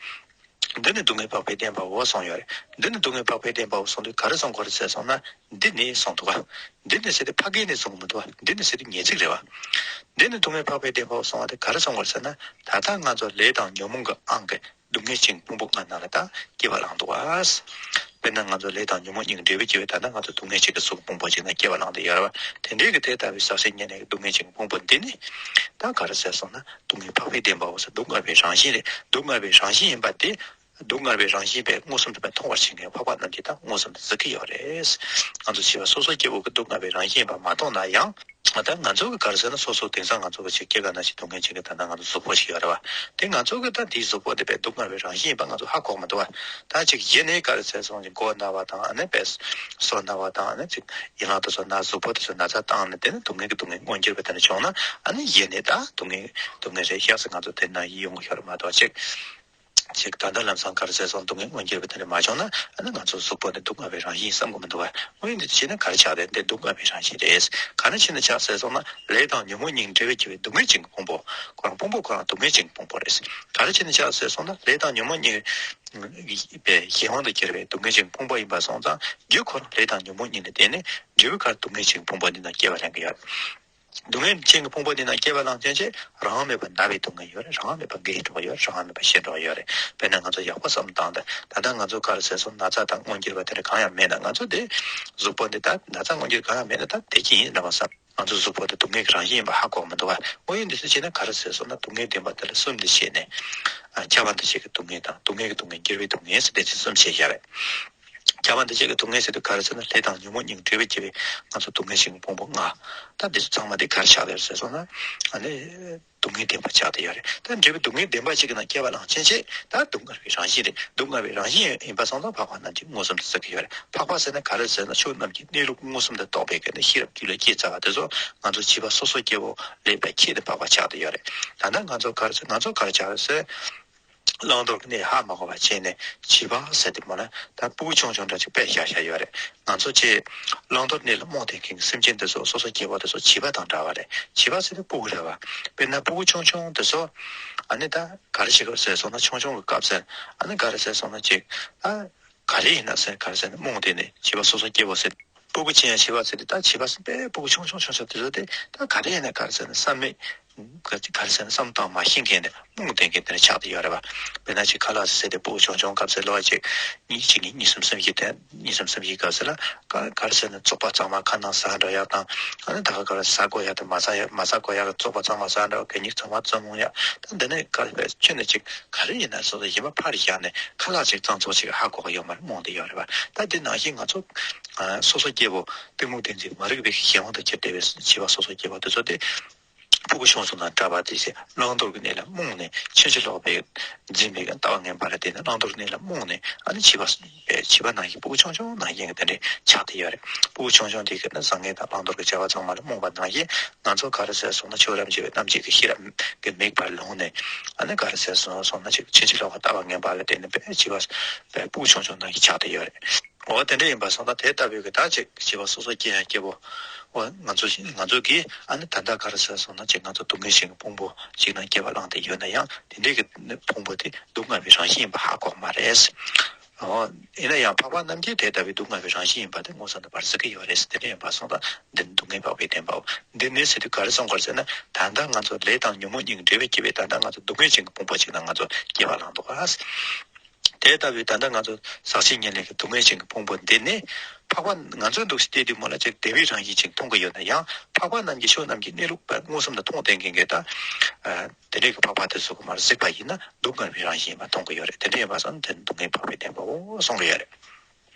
འདི་ནི་སྡུག་བསྔལ་འཕགས་པའི་བདེན་པའོ་གསུངས་ཡོད་རེད། འདི་ནི་སྡུག་བསྔལ་འཕགས་པའི་བདེན་པའོ་གསུངས་དུས་ག་རེ་གསུང་དགོས་རེད་ཟེར་སོང་ན། འདི་ནི་གསུང་འདུག་ག་འདི་ནི་ཟེར་དུས་ཕ་གི་ནི་གསུང་གི་མི་འདུག་ག་འདི་ནི་ཟེར་དུས་ངེས་ཚིག་རེད་བ། འདི་ནི་སྡུག་བསྔལ་འཕགས་པའི་བདེན་པའོ་གསུངས་པ་དེ་ག་རེ་གསུང་དགོས་རེད་ཟེར་ན། ད་ལྟ་ང་ཚོ་ལས་དང་ཉོན་མོངས་ཀྱི་དབང་གིས་སྡུག་བསྔལ་ཅན་གྱི་ཕུང་པོ་ལྔ་ནང་ལ་ད་སྐྱེ་བ་བླངས་འདུག་ག་དཔེར་ན་ང་ཚོ་ལས་དང་ཉོན་མོངས་གཉིས་ཀྱི་འབྲས་བུ་སྐྱེ་བའི་ད་ལྟ་ང་ཚོ་སྡུག་བསྔལ་ཅན་གྱི་གཟུགས་ཕུང་པོ་ཅིག་ནང་སྐྱེ་བ་བླངས་ཏེ་ཡོད་རེད་བ། དེ་འདྲའི་གི་དེ་ལྟ་བུའི་ཟག་བཅས་བརྙན་ལྔའི་སྡུག་བསྔལ་ཅན་གྱི་ཕུང་པོ་འདི་ནི་ད་ག་རེ་ཟེར་སོང་ན་སྡུག་བསྔལ་འཕགས་པའི་བདེན་པའོ་ཟེར། སྡུག་བསྔལ་བའི་རང་བཞིན་རེད། སྡུག་བསྔལ་བའི་རང་བཞིན་ཡིན་པ་དེ། སྡུག་བསྔལ་བའི་རང་བཞིན་པས་མངོན་སུམ་དུ་མཐོང་བར་བྱེད་མཁན་འཕགས་པ་རྣམས་ཀྱིས་ད་མངོན་སུམ་དུ་གཟིགས་ཀྱི་ཡོད་རེད། ང་ཚོ་བྱིས་པ་སོ་སོ་སྐྱེ་བོ་གི་སྡུག་བསྔལ་བའི་རང་བཞིན་ཡིན་པ་མ་མཐོང་ན་ཡང་། ད་ང་ཚོ་གི་ག་རེ་ཟེར་ན་སོ་སོ་དེང་སང་ང་ཚོ་གི་ཅིག་སྐྱེ་རྒ་ན་འཆི་སྡུག་བསྔལ་ཅན་གྱི་ད་ལྟ་ང་ཚོ་གཟུགས་པོ་ཞིག་ཡོད་རེད་བ། དེ་ང་ཚོ་གི་ད་དེའི་གཟུགས་པོ་དེ་པའི་སྡུག་བསྔལ་བའི་རང་བཞིན་ཡིན་པ་ང་ཚོ་ཧ་གོ་མི་འདུག་བ། ད་ཅིག་གཞི་ནས་ག་རེ་ཟེར་སོང་ཅིག་མགོ་ན་བ་དང་ཨ་ནི་པས་སོ་ན་བ་དང་ཨ་ནི་ཅིག་ཡན་ལག་དེ་ཚོ་ན་གཟུགས་པོ་དེ་ཚོ་ན་ཚ་བཏང་ནས་དེ་ནི་སྡུག་བསྔལ་གྱི་སྡུག་བསྔལ་མངོན་གྱུར་པ་དེ་འདྲ་བྱུང་ན་ཨ་ནི་གཞི་ནས་ད་སྡུག་བསྔལ་སྡུག་བསྔལ་རེད་ཤག་ཟེར་ང་ཚོ་དེ་ན་ཡིད་ཡོང་གི་ཡོད་རེད་མ་གཏོགས་ཅིག་ཅིག་ད་ལྟ་ལམ་སང་ག་རེ་ཟེར་སོང་སྡུག་བསྔལ་མངོན་གྱུར་པ་དེ་འདྲ་མ་བྱུང་ན་ཨ་ནི་ང་ཚོ་གཟུགས་པོ་ནི་སྡུག་བསྔལ་བའི་རང་བཞིན་བསམ་གྱི་མི་འདུག་བ། དངོས་ཡོད་འདི་བྱས་ན་ག་རེ་ཆགས་རེད། འདི་སྡུག་བསྔལ་བའི་རང་བཞིན་རེད། ག་རེ་བྱས་ན་ཆགས་ཟེར་སོང་ན་ལས་དང་ཉོན་མོངས་གཉིས་འབྲེལ་བའི་སྐྱེ་བའི་སྡུག་བསྔལ་ཅན་གྱི་ཕུང་པོ། ཁོ་རང་ཕུང་པོ་ཁོ་རང་སྡུག་བསྔལ་ཅན་གྱི་ཕུང་པོ་རེད། ག་རེ་བྱས་ན་ཆགས་ཟེར་སོང་ན་ལས་དང་ཉོན་མོངས་གཉིས་པའི་གཞན་དབང་དུ་གྱུར་པའི་སྡུག་བསྔལ་ཅན་གྱི་ཕུང་པོ་ཡིན་པ་སོང་ཙང་རྒྱུ་ཁོ་རང་ལས་དང་ཉོན་མོངས་གཉིས་ལ་བརྟེན་ནས་འབྲས་བུ་ཁོ་རང་སྡུག་བསྔལ་ཅན་གྱི་ཕུང་པོ་འདི་ན་སྐྱེ་བ་ལེན་གྱི་ཡོད། སྡུག་བསྔལ་ཅན་གྱི་ཕུང་པོ་འདི་ན་སྐྱེ་བ་བླངས་ཚར་རྗེས་རང་དབང་མེད་པར་ན་བའི་སྡུག་བསྔལ་ཡོད་རེད། རང་དབང་མེད་པར་རྒས་འགྲོ་བ་ཡོད་རེད། རང་དབང་མེད་པར་ཤི་འགྲོ་བ་ཡོད་རེད། དཔེར་ན་ང་ཚོ་ཡག་པོ་བསམ་བཏང་སྟེ་ད་ལྟ་ང་ཚོ་ག་རེ་ཟེར་སོང་ན་ན་ཚ་དང་མངོན་གྱུར་པ་དེ་འདྲ་གང་ཡང་མེད་ན་ང་ཚོ་དེ་གཟུགས་པོ་འདི་ད་ན་ཚ་མངོན་གྱུར་གང་ཡང་མེད་ན་ད་བདེ་སྐྱིད་ཡིན་རེད་མ་བསམ། ང་ཚོ་གཟུགས་པོ་དེ་སྡུག་བསྔལ་གྱི་རང་བཞིན་ཡིན་པ་ཧ་གོ་མི་འདུག་བ། དངོས་ཡོད་འདི་ཚོ་བྱས་ན་ག་རེ་ཟེར་སོང་ན་སྡུག་བསྔལ་བདེན་པ་དེ་ལ་གསུམ་དུ་ཕྱེ་ནས། ཨ། ཁྱབ་པ་འདུ་བྱེད་ཀྱི་སྡུག་བསྔལ་དང་སྡུག་བསྔལ་གྱི་སྡུག་བསྔལ་འགྱུར་བའི་སྡུག་བསྔལ་ཟེར་དེ་ཚོ་གསུམ་ཕྱེ་བཞག་རེད། ཁྱབ་པ་འདུ་བྱེད་ཀྱི་སྡུག་བསྔལ་ཟེར་དུས་ག་རེ་ཟེར་ན་ལས་དང་ཉོན་མོངས་གཉིས་འབྲེལ་བའི་སྐྱེ་བའི་ང་ཚོ་སྡུག་བསྔལ་ཞིག་གི་ཕུང་པོ་ལྔ། ད་འདི་ཚོ་ཚང་མ་འདི་ག་རེ་ཆགས་བསྡད་ཟེར་སོང་ན། ཨ་ནི། སྡུག་བསྔལ་བདེན་པ་ཆགས་བསྡད་ཡོད་རེད། ད་འབྲས་བུ་སྡུག་བསྔལ་བདེན་པ་ཞིག་གི་ནང་སྐྱེ་བ་བླངས་ཕྱིན་ཆད་ད་སྡུག་བསྔལ་བའི་རང་བཞིན་རེད། སྡུག་བསྔལ་བའི་རང་བཞིན་ཡིན་པ་སོང་ཙང་འཕགས་པ་རྣམས་ཀྱིས་མངོན་སུམ་དུ་གཟིགས་ཀྱི་ཡོད་རེད། འཕགས་པ་ཟེར་ན་ག་རེ་ཟེར་ན་ཆོས་རྣམས་ཀྱི་གནས་ལུགས་མངོན་སུམ་དུ་རྟོགས་པའི་གི་ནི་ཤེས་རབ་རྒྱུད་ལ་སྐྱེས་ཚར་བ་དེ་ཚོ་ང་ཚོ་བྱིས་པ་སོ་སོ་སྐྱེ་བོ་ལས་པའི་ཁྱད་དུ་འཕགས་པ་ཆགས་བསྡད་ཡོད་རེད། ད་ལྟ་ང་ཚོ་ག་རེ་ཟེར་ང་ཚོ་ག་རེ་ཆགས་རེད་ཟེར། བླང་དོར་གྱི་གནས་ཧ་མ་གོ་བ་བྱས་ནས་བྱིས་པ་ཟེར་དེ་མོ་ན་ད་སྤུ་གུ་ཆུང་ཆུང་འདྲ་ཅིག་དཔེ་བཞག་བཞག་ཡོད་རེད། ང་ཚོ་ཅིག་བླང་དོར་གནས་ལ་རྨོངས་བསྡད་མཁན་གྱི་སེམས་ཅན་དེ་ཚོ་སོ་སོ་སྐྱེ་བོ་དེ་ཚོ་བྱིས་པ་དང་འདྲ་བ་རེད། བྱིས་པ་ཟེར་དེ་སྤུ་གུ་རེད་བ། དཔེར་ན་སྤུ་གུ་ཆུང་ཆུང་དེ་ཚོ་ཨ་ནི་ད་ག་རེ་བྱེད་དགོས་ཟེར་སོང་ན་ཆུང་ཆུང་གི་སྐབས་སུ་ཨ་ནི་ག་རེ་ཟེར་སོང་ན་ཅིག་ཨ་ག་རེ་ཡིན་ན་ཟེར་ག་རེ་ཟེར་ན་རྨོངས་བསྡད་ནས་བྱིས་པ་སོ་སོ་སྐྱེ་བོ་ཟེར། སྤུ་གུ་ཆེ་ཡང་བྱིས་པ་ཟེར་དེ་ད་བྱིས་པ་ཟེར་དཔེ་སྤུ་གུ་ཆུང་ཆུང་ཆུང་ཆུང་དེ་ཚོ་དེ་ད་ག་རེ་ཡིན་ན་ག་རེ་ཟེར་ན་བསམ་མེད། ག་ག་རེ་ཟེར་ན་བསམ་བློ་བཏང་མ་ཤེས་མཁན་དེ་རྨོངས་བསྡད་མཁན་དེ་འདྲ་ཆགས་བསྡད་ཡོད་རེད་པ། དཔེར་ན་ཅིག་ཁ་ལག་ཟས་ཏེ་སྤུ་གུ་ཆུང་ཆུང་སྐབས་སུ་ལོ་གཅིག་གཉིས་གཅིག་གཉིས་གཉིས་གསུམ་གསུམ་བཞི་དེ་གཉིས་གསུམ་གསུམ་བཞི་སྐབས་སུ་ལ་ག་ག་རེ་ཟེར་ན་བཙོག་པ་གཙང་མ་ཁ་ནང་ཟ་འགྲོ་ཡག་དང་། ཨ་ནི་ད་ག་ག་རེ་ཟ་དགོས་ཡག་དང་མ་ཟ་ཡག་མ་ཟ་དགོས་ཡག་གི་བཙོག་པ་གཙང་མ་ཟ་འགྲོ་གད་སྙིགས་ཚང་མ་བཙོང་ཡག་ད་འདི་ནས་ག་རེ་ཁྱོད་ནས་ཅིག་ག་རེ་ཡིན་ན་སོ་སོ་ཡིན་པ་ཕར་བཞག་ནས་ཁ་ལག་ཅིག་གཙང་བཙོག་ཅིག་ཧ་གོ་གི་ཡོད་མ་རེད་རྨོངས་བསྡད་ཡོད་རེད་པ། ད་འདི་ནང་བཞིན་ང་ཚོ་སོ་སོ་སྐྱེ་བོ་གཏི་མུག་བདེན་ཚིག་མ་རིག་པའི་གཞན་དབང་དུ་གྱུར་བསྡད་པའི་བྱིས་པ་སོ་སོ་སྐྱེ་བོ་དེ་ཚོ་དེ། སྤུ་གུ་ཆུང་ཆུང་དང་འདྲ་བ་དེ་ཚེ་བླང་དོར་གྱི་གནས་ལ་རྨོངས་ནས་ཕྱིན་ཅི་ལོག་པའི་འཛིན་པའི་ལྟ་བ་ངན་པ་ལ་བརྟེན་ནས་བླང་དོར་གྱི་གནས་ལ་རྨོངས་ནས་ཨ་ནི་བྱིས་པ་བྱིས་པ་ནང་བཞིན་སྤུ་གུ་ཆུང་ཆུང་ནང་བཞིན་གྱི་དེ་འདྲའི་ཆགས་བསྡད་ཡོད་རེད། སྤུ་གུ་ཆུང་ཆུང་དེ་གིས་ནི་བཟང་ངན་དང་བླང་དོར་གྱི་བྱ་བ་ཚང་མ་ལ་རྨོངས་པ་ནང་བཞིན་ང་ཚོ་ག་རེ་ཟེར་སོང་ན་ཆོས་རབ་འབྱེད་པའི་རྣམ་འབྱེད་ཀྱི་ཤེས་རབ་ཀྱི་མིག་པར་ལོངས་ནས་ཨ་ནི་ག་རེ་ཟེར་སོང་སོང་ན་ཅིག་ཕྱིན་ཅི་ལོག་པ་ལྟ་བ་ངན་པ་ལ་བརྟེན་ནས་བྱིས་པ་སྤུ་གུ་ཆུང་ཆུང་ནང་བཞིན་ཆགས་བསྡད་ཡོད་རེད། འོ་དེ་འདྲ་ཡིན་པ་སོང་ཙང་དེ་ལྟ་བུའི་གི་ད་ཅིག་བྱིས་པ་སོ་སོ་སྐྱེ་ཡང་སྐྱེ་བོ། འོ་ང་ཚོ་ང་ཚོ་གིས་ཨ་ནི་ད་ལྟ་ག་རེ་ཟེར་སོང་ན་ཅིག་ང་ཚོ་སྡུག་བསྔལ་ཞིག་གི་ཕུང་པོ་ཅིག་ནང་སྐྱེ་བ་བླངས་ཏེ་ཡོད་ན་ཡང་དེ་འདྲའི་གི་ཕུང་པོ་དེ་སྡུག་བསྔལ་བའི་རང་བཞིན་ཡིན་པ་ཧ་གོ་མ་རེད། འོ་ཡིན་ན་ཡང་འཕགས་པ་རྣམས་ཀྱིས་དེ་ལྟ་བུའི་སྡུག་བསྔལ་བའི་རང་བཞིན་ཡིན་པ་དེ་མངོན་སུམ་དུ་བར་གཟིགས་ཀྱི་ཡོད་རེད། དེ་འདྲ་ཡིན་པ་སོང་ཙང་འདི་ནི་སྡུག་བསྔལ་འཕགས་པའི་བདེན་པའོ། འདི་ནི་ཟེར་དུས་ག་རེ་གསུང་དགོས་ཟེར་ན་ད་ལྟ་ང་ཚོ་ལས་དང་ཉོན་མོངས་གཉིས་ཀྱི་འབྲེལ་བས་སྐྱེས་པའི་ད་ལྟ་ང་ཚོ་སྡུག་བསྔལ་ཅན་གྱི་ཕུང་པོ་ཅིག་ནང་ང་ཚོ་སྐྱེ་བ་བླངས་འདུག་ག་དེ་ལྟ་བུའི་ད་ལྟ་ང་ཚོ་ཟག་བཅས་ཉེར་ལེན་གྱི་སྡུག་བསྔལ་ཅན་གྱི་ཕུང་པོ་འདི་ནི། འཕགས་པ་ང་ཚོའི་འདུག་སེ་བལྟས་དུས་མོ་ལ་ཅིག་བདེ་བའི་རང་བཞིན་ཅིག་མཐོང་གི་ཡོད་ན་ཡང་འཕགས་པ་རྣམས་ཀྱིས་ཆོས་རྣམས་ཀྱི་གནས་ལུགས་པ་མངོན་སུམ་དུ་མཐོང་བསྡད་མཁན་གྱི་ད། དེ་འདྲའི་གི་འཕགས་པ་དེ་ཚོ་གི་མར་གཟིགས་པ་ཡིན་ན་སྡུག་བསྔལ་བའི་རང་བཞིན་ཡིན་པ་མཐོང་གི་ཡོད་རེད། དེ་འདྲ་ཡིན་པ་སོང་ན་དེ་ནི་སྡུག་བསྔལ་འཕགས་པའི་བདེན་པའོ་གསུང་གི་ཡོད་རེད།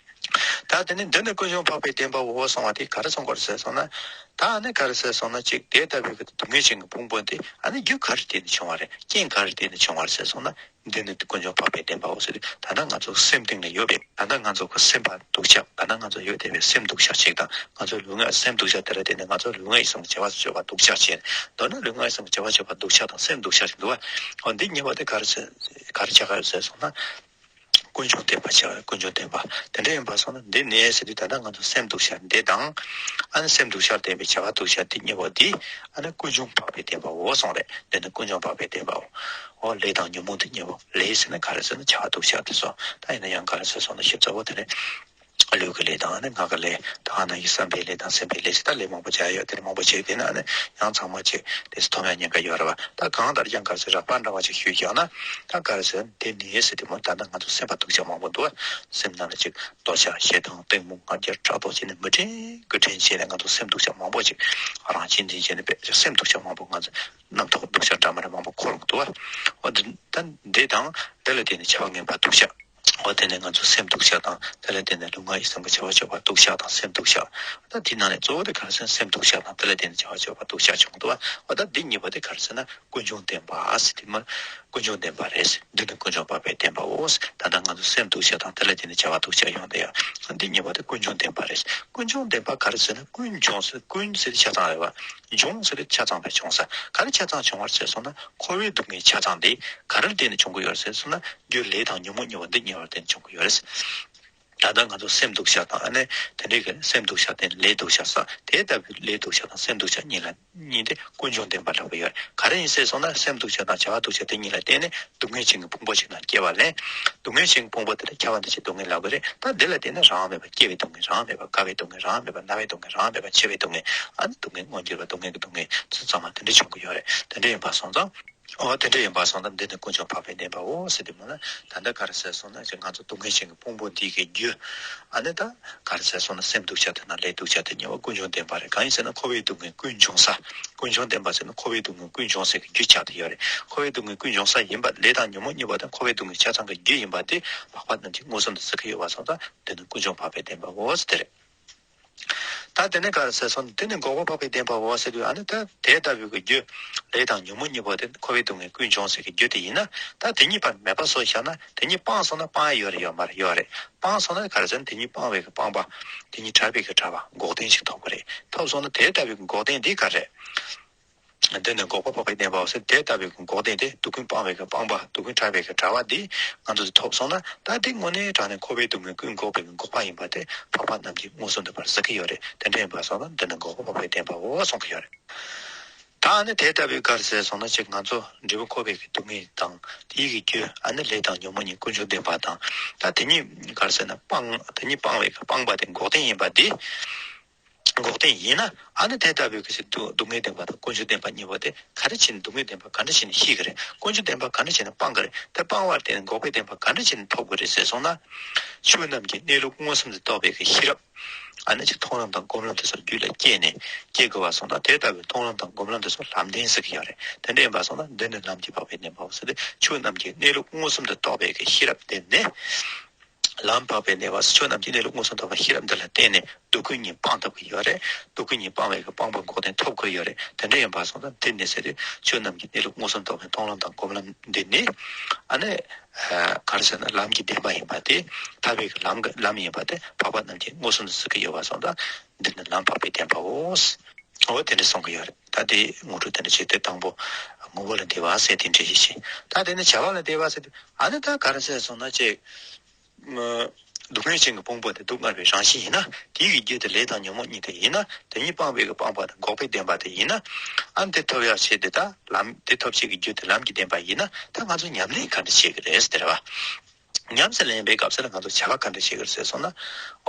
ད་དེ་ནི་འདི་ནི་ཀུན་འབྱུང་འཕགས་པའི་བདེན་པའོ་གསུང་བ་དེ་ག་རེ་གསུང་དགོས་རེད་ཟེར་སོང་ན། ད་ཨ་ནི་ག་རེ་ཟེར་སོང་ན་ཅིག་དེ་ལྟ་བུའི་གི་སྡུག་བསྔལ་ཅན་གྱི་ཕུང་པོ་འདི་ཨ་ནི་རྒྱུ་ག་རེ་བརྟེན་ནས་བྱུང་བ་རེད། རྐྱེན་ག་རེ་བརྟེན་ནས་བྱུང་བ་རེད་ཟེར་སོང་ན། འདི་ནི་ཀུན་འབྱུང་འཕགས་པའི་བདེན་པའོ་ཟེར་དུས་ད་ལྟ་ང་ཚོ་སེམས་སྟེང་ལ་ཡོད་པའི་ད་ལྟ་ང་ཚོ་གི་སེམས་པ་སྡུག་ཅག་ད་ལྟ་ང་ཚོ་ཡོད་བསྡད་པའི་སེམས་སྡུག་ཅག་ཅིག་དང་ང་ཚོ་ལུས་ངག་སེམས་སྡུག་ཅག་དེ་ལ་བརྟེན་ནས་ང་ཚོ་ལུས་ངག་ཡིད་གསུམ་གྱི་བྱ་བ་སྤྱོད་པ་སྡུག་ཅག་བྱས། མདོར་ན་ལུས་ངག་ཡིད་གསུམ་གྱི་བྱ་བ་སྤྱོད་པ་སྡུག་ཅག་དང་སེམས་སྡུག་ཅག་ཅིག་འདུག་བ། འོ་འདི་གཉིས་པོ་དེ་ག་རེ་ཟེར་ག་རེ་ཆགས་ཀྱི་ཡོད་ཟེར་སོང་ན། ཀུན་འབྱུང་བདེན་པ་ཆགས་ཀུན་འབྱུང་བདེན་པ་དེ་འདྲ་ཡིན་པ་སོང་ན་འདི་ནས་ཟེར་དུས་ད་ལྟ་ང་ཚོ་སེམས་སྡུག་ཅག་འདི་དང་། ཨ་ནི་སེམས་སྡུག་ཅག་ལ་བརྟེན་པའི་བྱ་བ་སྡུག་ཅག་འདི་གཉིས་པོ་འདི་ཨ་ནི་ཀུན་འབྱུང་འཕགས་པའི་བདེན་པའོ་གསུངས་རེད། འདི་ནི་ཀུན་འབྱུང་འཕགས་པའི་བདེན་པའོ། འོ་ལས་དང་ཉོན་མོངས་འདི་གཉིས་པོ་ལས་ཟེར་ན་ག་རེ་ཟེར་ན་བྱ་བ་སྡུག་ཅག་དེ་ཚོ་ད་ཡིན་ན་ཡང་ག་རེ་ཟེར་སོང་ན་ཞིབ་ཚགས་པོ་དེ་ནི། ལུས་ཀྱི་ལས་དང་ནི་ངག་གི་ལས་དང་ནི་ཡིད་བསམ་པའི་ལས་དང་སེམས་པའི་ལས་ཟེར་ད་ལས་མང་པོ་བྱ་ཡོད་དེ་ནི་མང་པོ་བྱས་དེ་ན་ནི་ཡང་ཚང་མ་བྱས་དེ་ཐོབ་ཡ་ཉེན་ཁ་ཡོད་རེད་བ། ད་གང་ལྟར་ཀྱང་ག་རེ་ཟེར་རགས་པ་འདྲ་བ་ཅིག་ཞུས་ཀྱང་ན་ད་ག་རེ་ཟེར་དེ་ནི་ཟེར་དེ་མོ་ད་ནི་ང་ཚོ་སེམས་པ་སྡུག་ཅག་མང་པོ་འདུག་བ། སེམས་ནང་ལ་ཅིག་འདོད་ཆགས་ཞེ་སྡང་གཏི་མུག་ང་རྒྱལ་ཕྲག་དོག་བྱས་ནས་མི་དྲན་དགུ་དྲན་བྱས་ནས་ང་ཚོ་སེམས་སྡུག་ཅག་མང་པོ་ཅིག་རང་གཅེས་འཛིན་བྱས་ནས་དཔེ་ཅིག་སེམས་སྡུག་ཅག་མང་པོ་ང་ཚོ་རྣམ་རྟོག་སྡུག་ཅག་འདྲ་མི་འདྲ་མང་པོ་འཁོར་འདུག་བ། འོ་འདི་ད་འདི་དང་འདི་ལ་བརྟེན་ནས་བྱ་བ་ངན་པ་སྡུག་ཅག་འོ་དེ་ནས་ང་ཚོ་སེམས་སྡུག་ཅག་དང་དེ་ལ་བརྟེན་ནས་ལུས་ངག་ཡིད་གསུམ་གྱི་བྱ་བ་སྤྱོད་པ་སྡུག་ཅག་དང་སེམས་སྡུག་ཅག་ད་དེའི་ནང་ནས་གཙོ་བོ་དེ་ག་རེ་ཟེར་ན་སེམས་སྡུག་ཅག་དང་དེ་ལ་བརྟེན་ནས་བྱ་བ་སྤྱོད་པ་སྡུག་ཅག་བྱུང་འདུག་བ། འོ་ད་འདི་གཉིས་པོ་དེ་ག་རེ་ཟེར་ན་ཀུན་འབྱུང་བདེན་པ་ཟེར་དེ་མ་ཀུན་འབྱུང་བདེན་པ་རེད། འདི་ནི་ཀུན་འབྱུང་འཕགས་པའི་བདེན་པའོ། ད་ལྟ་ང་ཚོ་སེམས་སྡུག་ཅག་དང་དེ་ལ་བརྟེན་ནས་བྱ་བ་སྡུག་ཅག་ཡོང་བསྡད་ཡ། འདི་གཉིས་པོ་དེ་ཀུན་འབྱུང་བདེན་པ་རེད། ཀུན་འབྱུང་བདེན་པ་ག་རེ་ཟེར་ན་ཀུན་འབྱུང་ཟེར་ཀུན་ཟེར་དེ་ཆ་ཚང་རེད་བ། འབྱུང་ཟེར་དེ་ཆ་ཚང་བས་བྱུང་ས་ག་རེ་ཆ་ཚང་བྱུང་བ་རེད་ཟེར་སོང་ན་འཁོར་བའི་སྡུག་བསྔལ་ཆ་ཚང་དེ་ག་རེ་ལ་བརྟེན་ནས་བྱུང་གི་ཡོད་རེད་ཟེར་སོང་ན། རྒྱུ་ལས་དང་ཉོན་མོངས་གཉིས་པོ་འདི་གཉིས་པར་བརྟེན་བྱུང་གི་ཡོད་རེད། ད་ལྟ་ང་ཚོ་སེམས་སྡུག་ཅག་དང་ཨ་ནི་དེ་འདྲའི་གི་སེམས་སྡུག་ཅག་དེ་ལས་སྡུག་ཅག་ས་དེ་ལྟ་བུའི་ལས་སྡུག་ཅག་དང་སེམས་སྡུག་ཅག་གཉིས་ལ་གཉིས་དེ་ཀུན་འབྱུང་བདེན་པ་ལབ་ཀྱི་ཡོད་རེད། ག་རེ་ཡིན་ཟེར་སོང་ན་སེམས་སྡུག་ཅག་དང་བྱ་བ་སྡུག་ཅག་དེ་གཉིས་ལ་བརྟེན་ནས་སྡུག་བསྔལ་ཅན་གྱི་ཕུང་པོ་ཅིག་ནང་སྐྱེ་བ་ལེན། སྡུག་བསྔལ་ཅན་གྱི་ཕུང་པོ་དེ་ལ་ཁྱབ་པ་འདི་ཅིག་སྡུག་བསྔལ་ལབ་ཀྱི་རེད། ད་འདི་ལ་བརྟེན་ནས་རང་མེད་པ་སྐྱེ་བའི་སྡུག་བསྔལ་རང་མེད་པ་རྒ་བའི་སྡུག་བསྔལ་རང་མེད་པ་ན་བའི་སྡུག་བསྔལ་རང་མེད་པ་འཆི་བའི་སྡུག་བསྔལ་ཨ་ནི་སྡུག་བསྔལ་མངོན་གྱུར་བ་སྡུག་བསྔལ་གྱི་སྡུག་བསྔལ་ཚུལ་ཚང་མ་དེ་འདྲ་བྱུང་གི་ཡོད་རེད། དེ་འདྲ་ཡིན་པ་སོང་ཙང་། འོ་དེ་འདྲ་ཡིན་པ་སོང་ཙང་འདི་ནི་ཀུན་འབྱུང་འཕགས་པའི་བདེན་པའོ་ཟེར་དུས་མོ་ན་ད་ལྟ་ག་རེ་ཟེར་སོང་ན་ཅིག་ང་ཚོ་སྡུག་བསྔལ་ཅན་གྱི་ཕུང་པོ་འདི་གི་རྒྱུ། ཨ་ནི་ད་ག་རེ་ཟེར་སོང་ན་སེམས་སྡུག་ཅག་དེ་དང་ལས་སྡུག་ཅག་དེ་གཉིས་པོ་ཀུན་འབྱུང་བདེན་པ་རེད། གང་ཡིན་ཟེར་ན་འཁོར་བའི་སྡུག་བསྔལ་ཀུན་འབྱུང་ས། ཀུན་འབྱུང་བདེན་པ་ཟེར་ན་འཁོར་བའི་སྡུག་བསྔལ་ཀུན་འབྱུང་ས་གི་རྒྱུ་ཆགས་བསྡད་ཡོད་རེད། འཁོར་བའི་སྡུག་བསྔལ་ཀུན་འབྱུང་ས་ཡིན་པ་ལས་དང་ཉོན་མོངས་གཉིས་པོ་དེ་འཁོར་བའི་སྡུག་བསྔལ་ཆ་ཚང་གི་རྒྱུ་ཡིན་པ་དེ་འཕགས་པ་རྣམས་ཀྱིས་མངོན་སུམ་དུ་གཟིགས་ཀྱི་ཡོད་པ་སོང་ཙང་འདི་ནི་ཀུན་འབྱུང་འཕགས་པའི་བདེན་པའོ་ཟེར་དེ་རེད། ད་དེ་ནས་ག་རེ་ཟེར་སོང་དེ་ནི་འགོག་པ་འཕགས་པའི་བདེན་པའོ་ཟེར་དུས་ཨ་ནི་ད་དེ་ལྟ་བུའི་གི་རྒྱུ། ལས་དང་ཉོན་མོངས་གཉིས་པོ་དེ་འཁོར་བའི་སྡུག་བསྔལ་ཀུན་འབྱུང་ཟེར་གི་རྒྱུ་དེ་ཡིན་ན་ད་དེ་གཉིས་པ་མེད་པ་བཟོས་བཞག་ན་དེ་གཉིས་སྤངས་སོང་ན་སྤང་ཡ་ཡོད་རེད་ཡོད་མ་རེད་ཡོད་རེད། སྤངས་སོང་ན་ག་རེ་ཟེར་ན་དེ་གཉིས་སྤངས་པའི་གི་སྤངས་པ། དེ་གཉིས་བྲལ་བའི་གི་བྲལ་བ་འགོག་བདེན་ཞིག་ཐོབ་གི་རེད། ཐོབ་སོང་ན་དེ་ལྟ་བུའི་གི་འགོག་བདེན་འདི་ག་རེད། འདི་ནི་འགོག་པ་འཕགས་པའི་བདེན་པའོ་ཟེར་དེ་ལྟ་བུའི་འགོག་བདེན་དེ་སྡུག་ཀུན་སྤངས་པའི་གི་སྤངས་པ་སྡུག་ཀུན་བྲལ་བའི་གི་བྲལ་བ་འདི་ང་ཚོ་ཚོ་ཐོབ་སོང་ན་ད་འདི་དངོས་གནས་དྲང་གནས་འཁོར་བའི་སྡུག་བསྔལ་ཀུན་འགོག་པའི་གི་འགོག་པ་ཡིན་པ་དེ་འཕགས་པ་རྣམས་ཀྱིས་མངོན་སུམ་དུ་ཕར་གཟིགས་ཀྱི་ཡོད་རེད། དེ་འདྲ་ཡིན་པ་སོང་ན་འདི་ནི་འགོག་པ་འཕགས་པའི་བདེན་པའོ་གསུང་གི་ཡོད་རེད། ད་ཨ་ནི་དེ་ལྟ་བུའི་ག་རེ་ཟེར་སོང་ན་ཅིག་ང་ཚོ་འབྲས་བུ་འཁོར་བའི་གི་སྡུག་བསྔལ་དང་དེའི་གི་རྒྱུ་ཨ་ནི་ལས་དང་ཉོན་མོངས་གཉིས་ཀུན་འབྱུང་བདེན་པ་དང་ད་དེ་གཉིས་ག་རེ་ཟེར་ན་སྤང་དེ་གཉིས་སྤངས་པའི་གི་སྤངས་པ་དེ་འགོག་བདེན་ཡིན་པ་འདི། འགོག་བདེན་ཡིན་ན། ཨ་ནི་དེ་ལྟ་བུའི་གི་སྡུག་སྡུག་བསྔལ་བདེན་པ་དང་ཀུན་འབྱུང་བདེན་པ་གཉིས་པོ་དེ་ག་རེ་བྱས་ནས་སྡུག་བསྔལ་བདེན་པ་ག་འདྲ་བྱས་ནས་ཤེས་ཀྱི་རེད། ཀུན་འབྱུང་བདེན་པ་ག་འདྲ་བྱས་ནས་སྤང་གི་རེད། དེ་སྤང་བར་བརྟེན་ནས་འགོག་པའི་བདེན་པ་ག་འདྲ་བྱས་ནས་ཐོབ་དགོས་རེད་ཟེར་སོང་ན། ཆོས་རྣམས་ཀྱི་གནས་ལུགས་མངོན་སུམ་དུ་རྟོགས་པའི་གི་ཤེས་རབ། ཨ་ནི་ཅིག་མཐོང་ལམ་དང་སྒོམ་ལམ་དེ་ཚོ་རྒྱུད་ལ་སྐྱེས་ནས་སྐྱེ་དགོས་པ་སོང་ཙང་། དེ་ལྟ་བུའི་མཐོང་ལམ་དང་སྒོམ་ལམ་དེ་ཚོ་ལམ་བདེན་ཟེར་གྱི་ཡོད་རེད། དེ་འདྲ་ཡིན་པ་སོང་ན་འདི་ནི་ལམ་གྱིས་འཕགས་པའི་གནས་སྨྲ་བོ་ཟེར་ཏེ། ཆོས་རྣམས་ཀྱི་གནས་ལུགས་མངོན་སུམ་དུ་རྟོགས་པའི་གི་ཤེས་རབ་དེ་ནི། ལམ་འཕགས་པའི་གནས་སྨྲ་བོ་ཟེར། ཆོས་རྣམས་ཀྱི་གནས་ལུགས་མངོན་སུམ་རྟོགས་པའི་ཤེས་རབ་འདི་ལ་བརྟེན་ནས་སྡུག་ཀུན་གཉིས་སྤང་ཐུབ་ཀྱི་ཡོད་རེད། སྡུག་ཀུན་གཉིས་སྤང་བའི་གི་སྤང་བ་འགོག་བདེན་ཐོབ་ཀྱི་ཡོད་རེད། དེ་འདྲ་ཡིན་པ་སོང་ཙང་འདི་ནི་ཟེར་ཏེ། ཆོས་རྣམས་ཀྱི་གནས་ལུགས་མངོན་སུམ་རྟོགས་པའི་མཐོང་ལམ་དང་སྒོམ་ལམ་འདི་ནི། ཨ་ནི། ཨ། ག་རེ་ཟེར་ན་ལམ་གྱི་བདེན་པ་ཡིན་པ་དེ། ཐར་པའི་གི་ལམ་གྱི་ལམ་ཡིན་པ་དེ་འཕགས་པ་རྣམས་ཀྱིས་མངོན་སུམ་དུ་གཟིགས་ཀྱི་ཡོད་པ་སོང་ཙང་། འདི་ནི་ལམ་འཕགས་པའི་བདེན་པའོ། འོ་དེ་འདྲ་གསུང་གི་ཡོད་རེད། ད་དེ་ངོ་སྤྲོད་དེ་འདྲ་བྱས་ཏེ་དང་པོ་ངོ་བོ་ལ་བདེ་བ་ཟེར་དེ་འདྲ་ཞིག་བྱས། ད་དེ་ནས་བྱ་བ་ལ་བདེ་བ་ཟེར་དུས། ཨ་ནི་ད་ག་རེ་ཟེར་སོང་ན་ཅིག་སྡུག་བསྔལ་ཅན་གྱི་ཕུང་པོ་དེ་སྡུག་བསྔལ་བའི་རང་བཞིན་ཡིན་ན། དེ་ཡི་རྒྱུ་དེ་ལས་དང་ཉོན་མོངས་གཉིས་དེ་ཡིན་ན། དེ་གཉིས་སྤངས་པའི་གི་སྤངས་པ་དང་འགོག་པའི་བདེན་པ་དེ་ཡིན་ན། ཨ་ནི་དེ་ཐོབ་ཡག་ཆེད་དེ། ད་ལམ་དེ་ཐོབ་བྱེད་ཀྱི་རྒྱུ་དེ་ལམ་གྱི་བདེན་པ་ཡིན་ན། ད་ང་ཚོ་ཉམས་ལེན་ག་འདྲ་བྱེད་ཀྱི་རེད་ཟེར་བ། ཉམས་སུ་ལེན་པའི་སྐབས་སུ་ལ་ང་ཚོ་བྱ་བ་ག་འདྲ་བྱེད་ཀྱི་རེད་ཟེར་སོང་ན།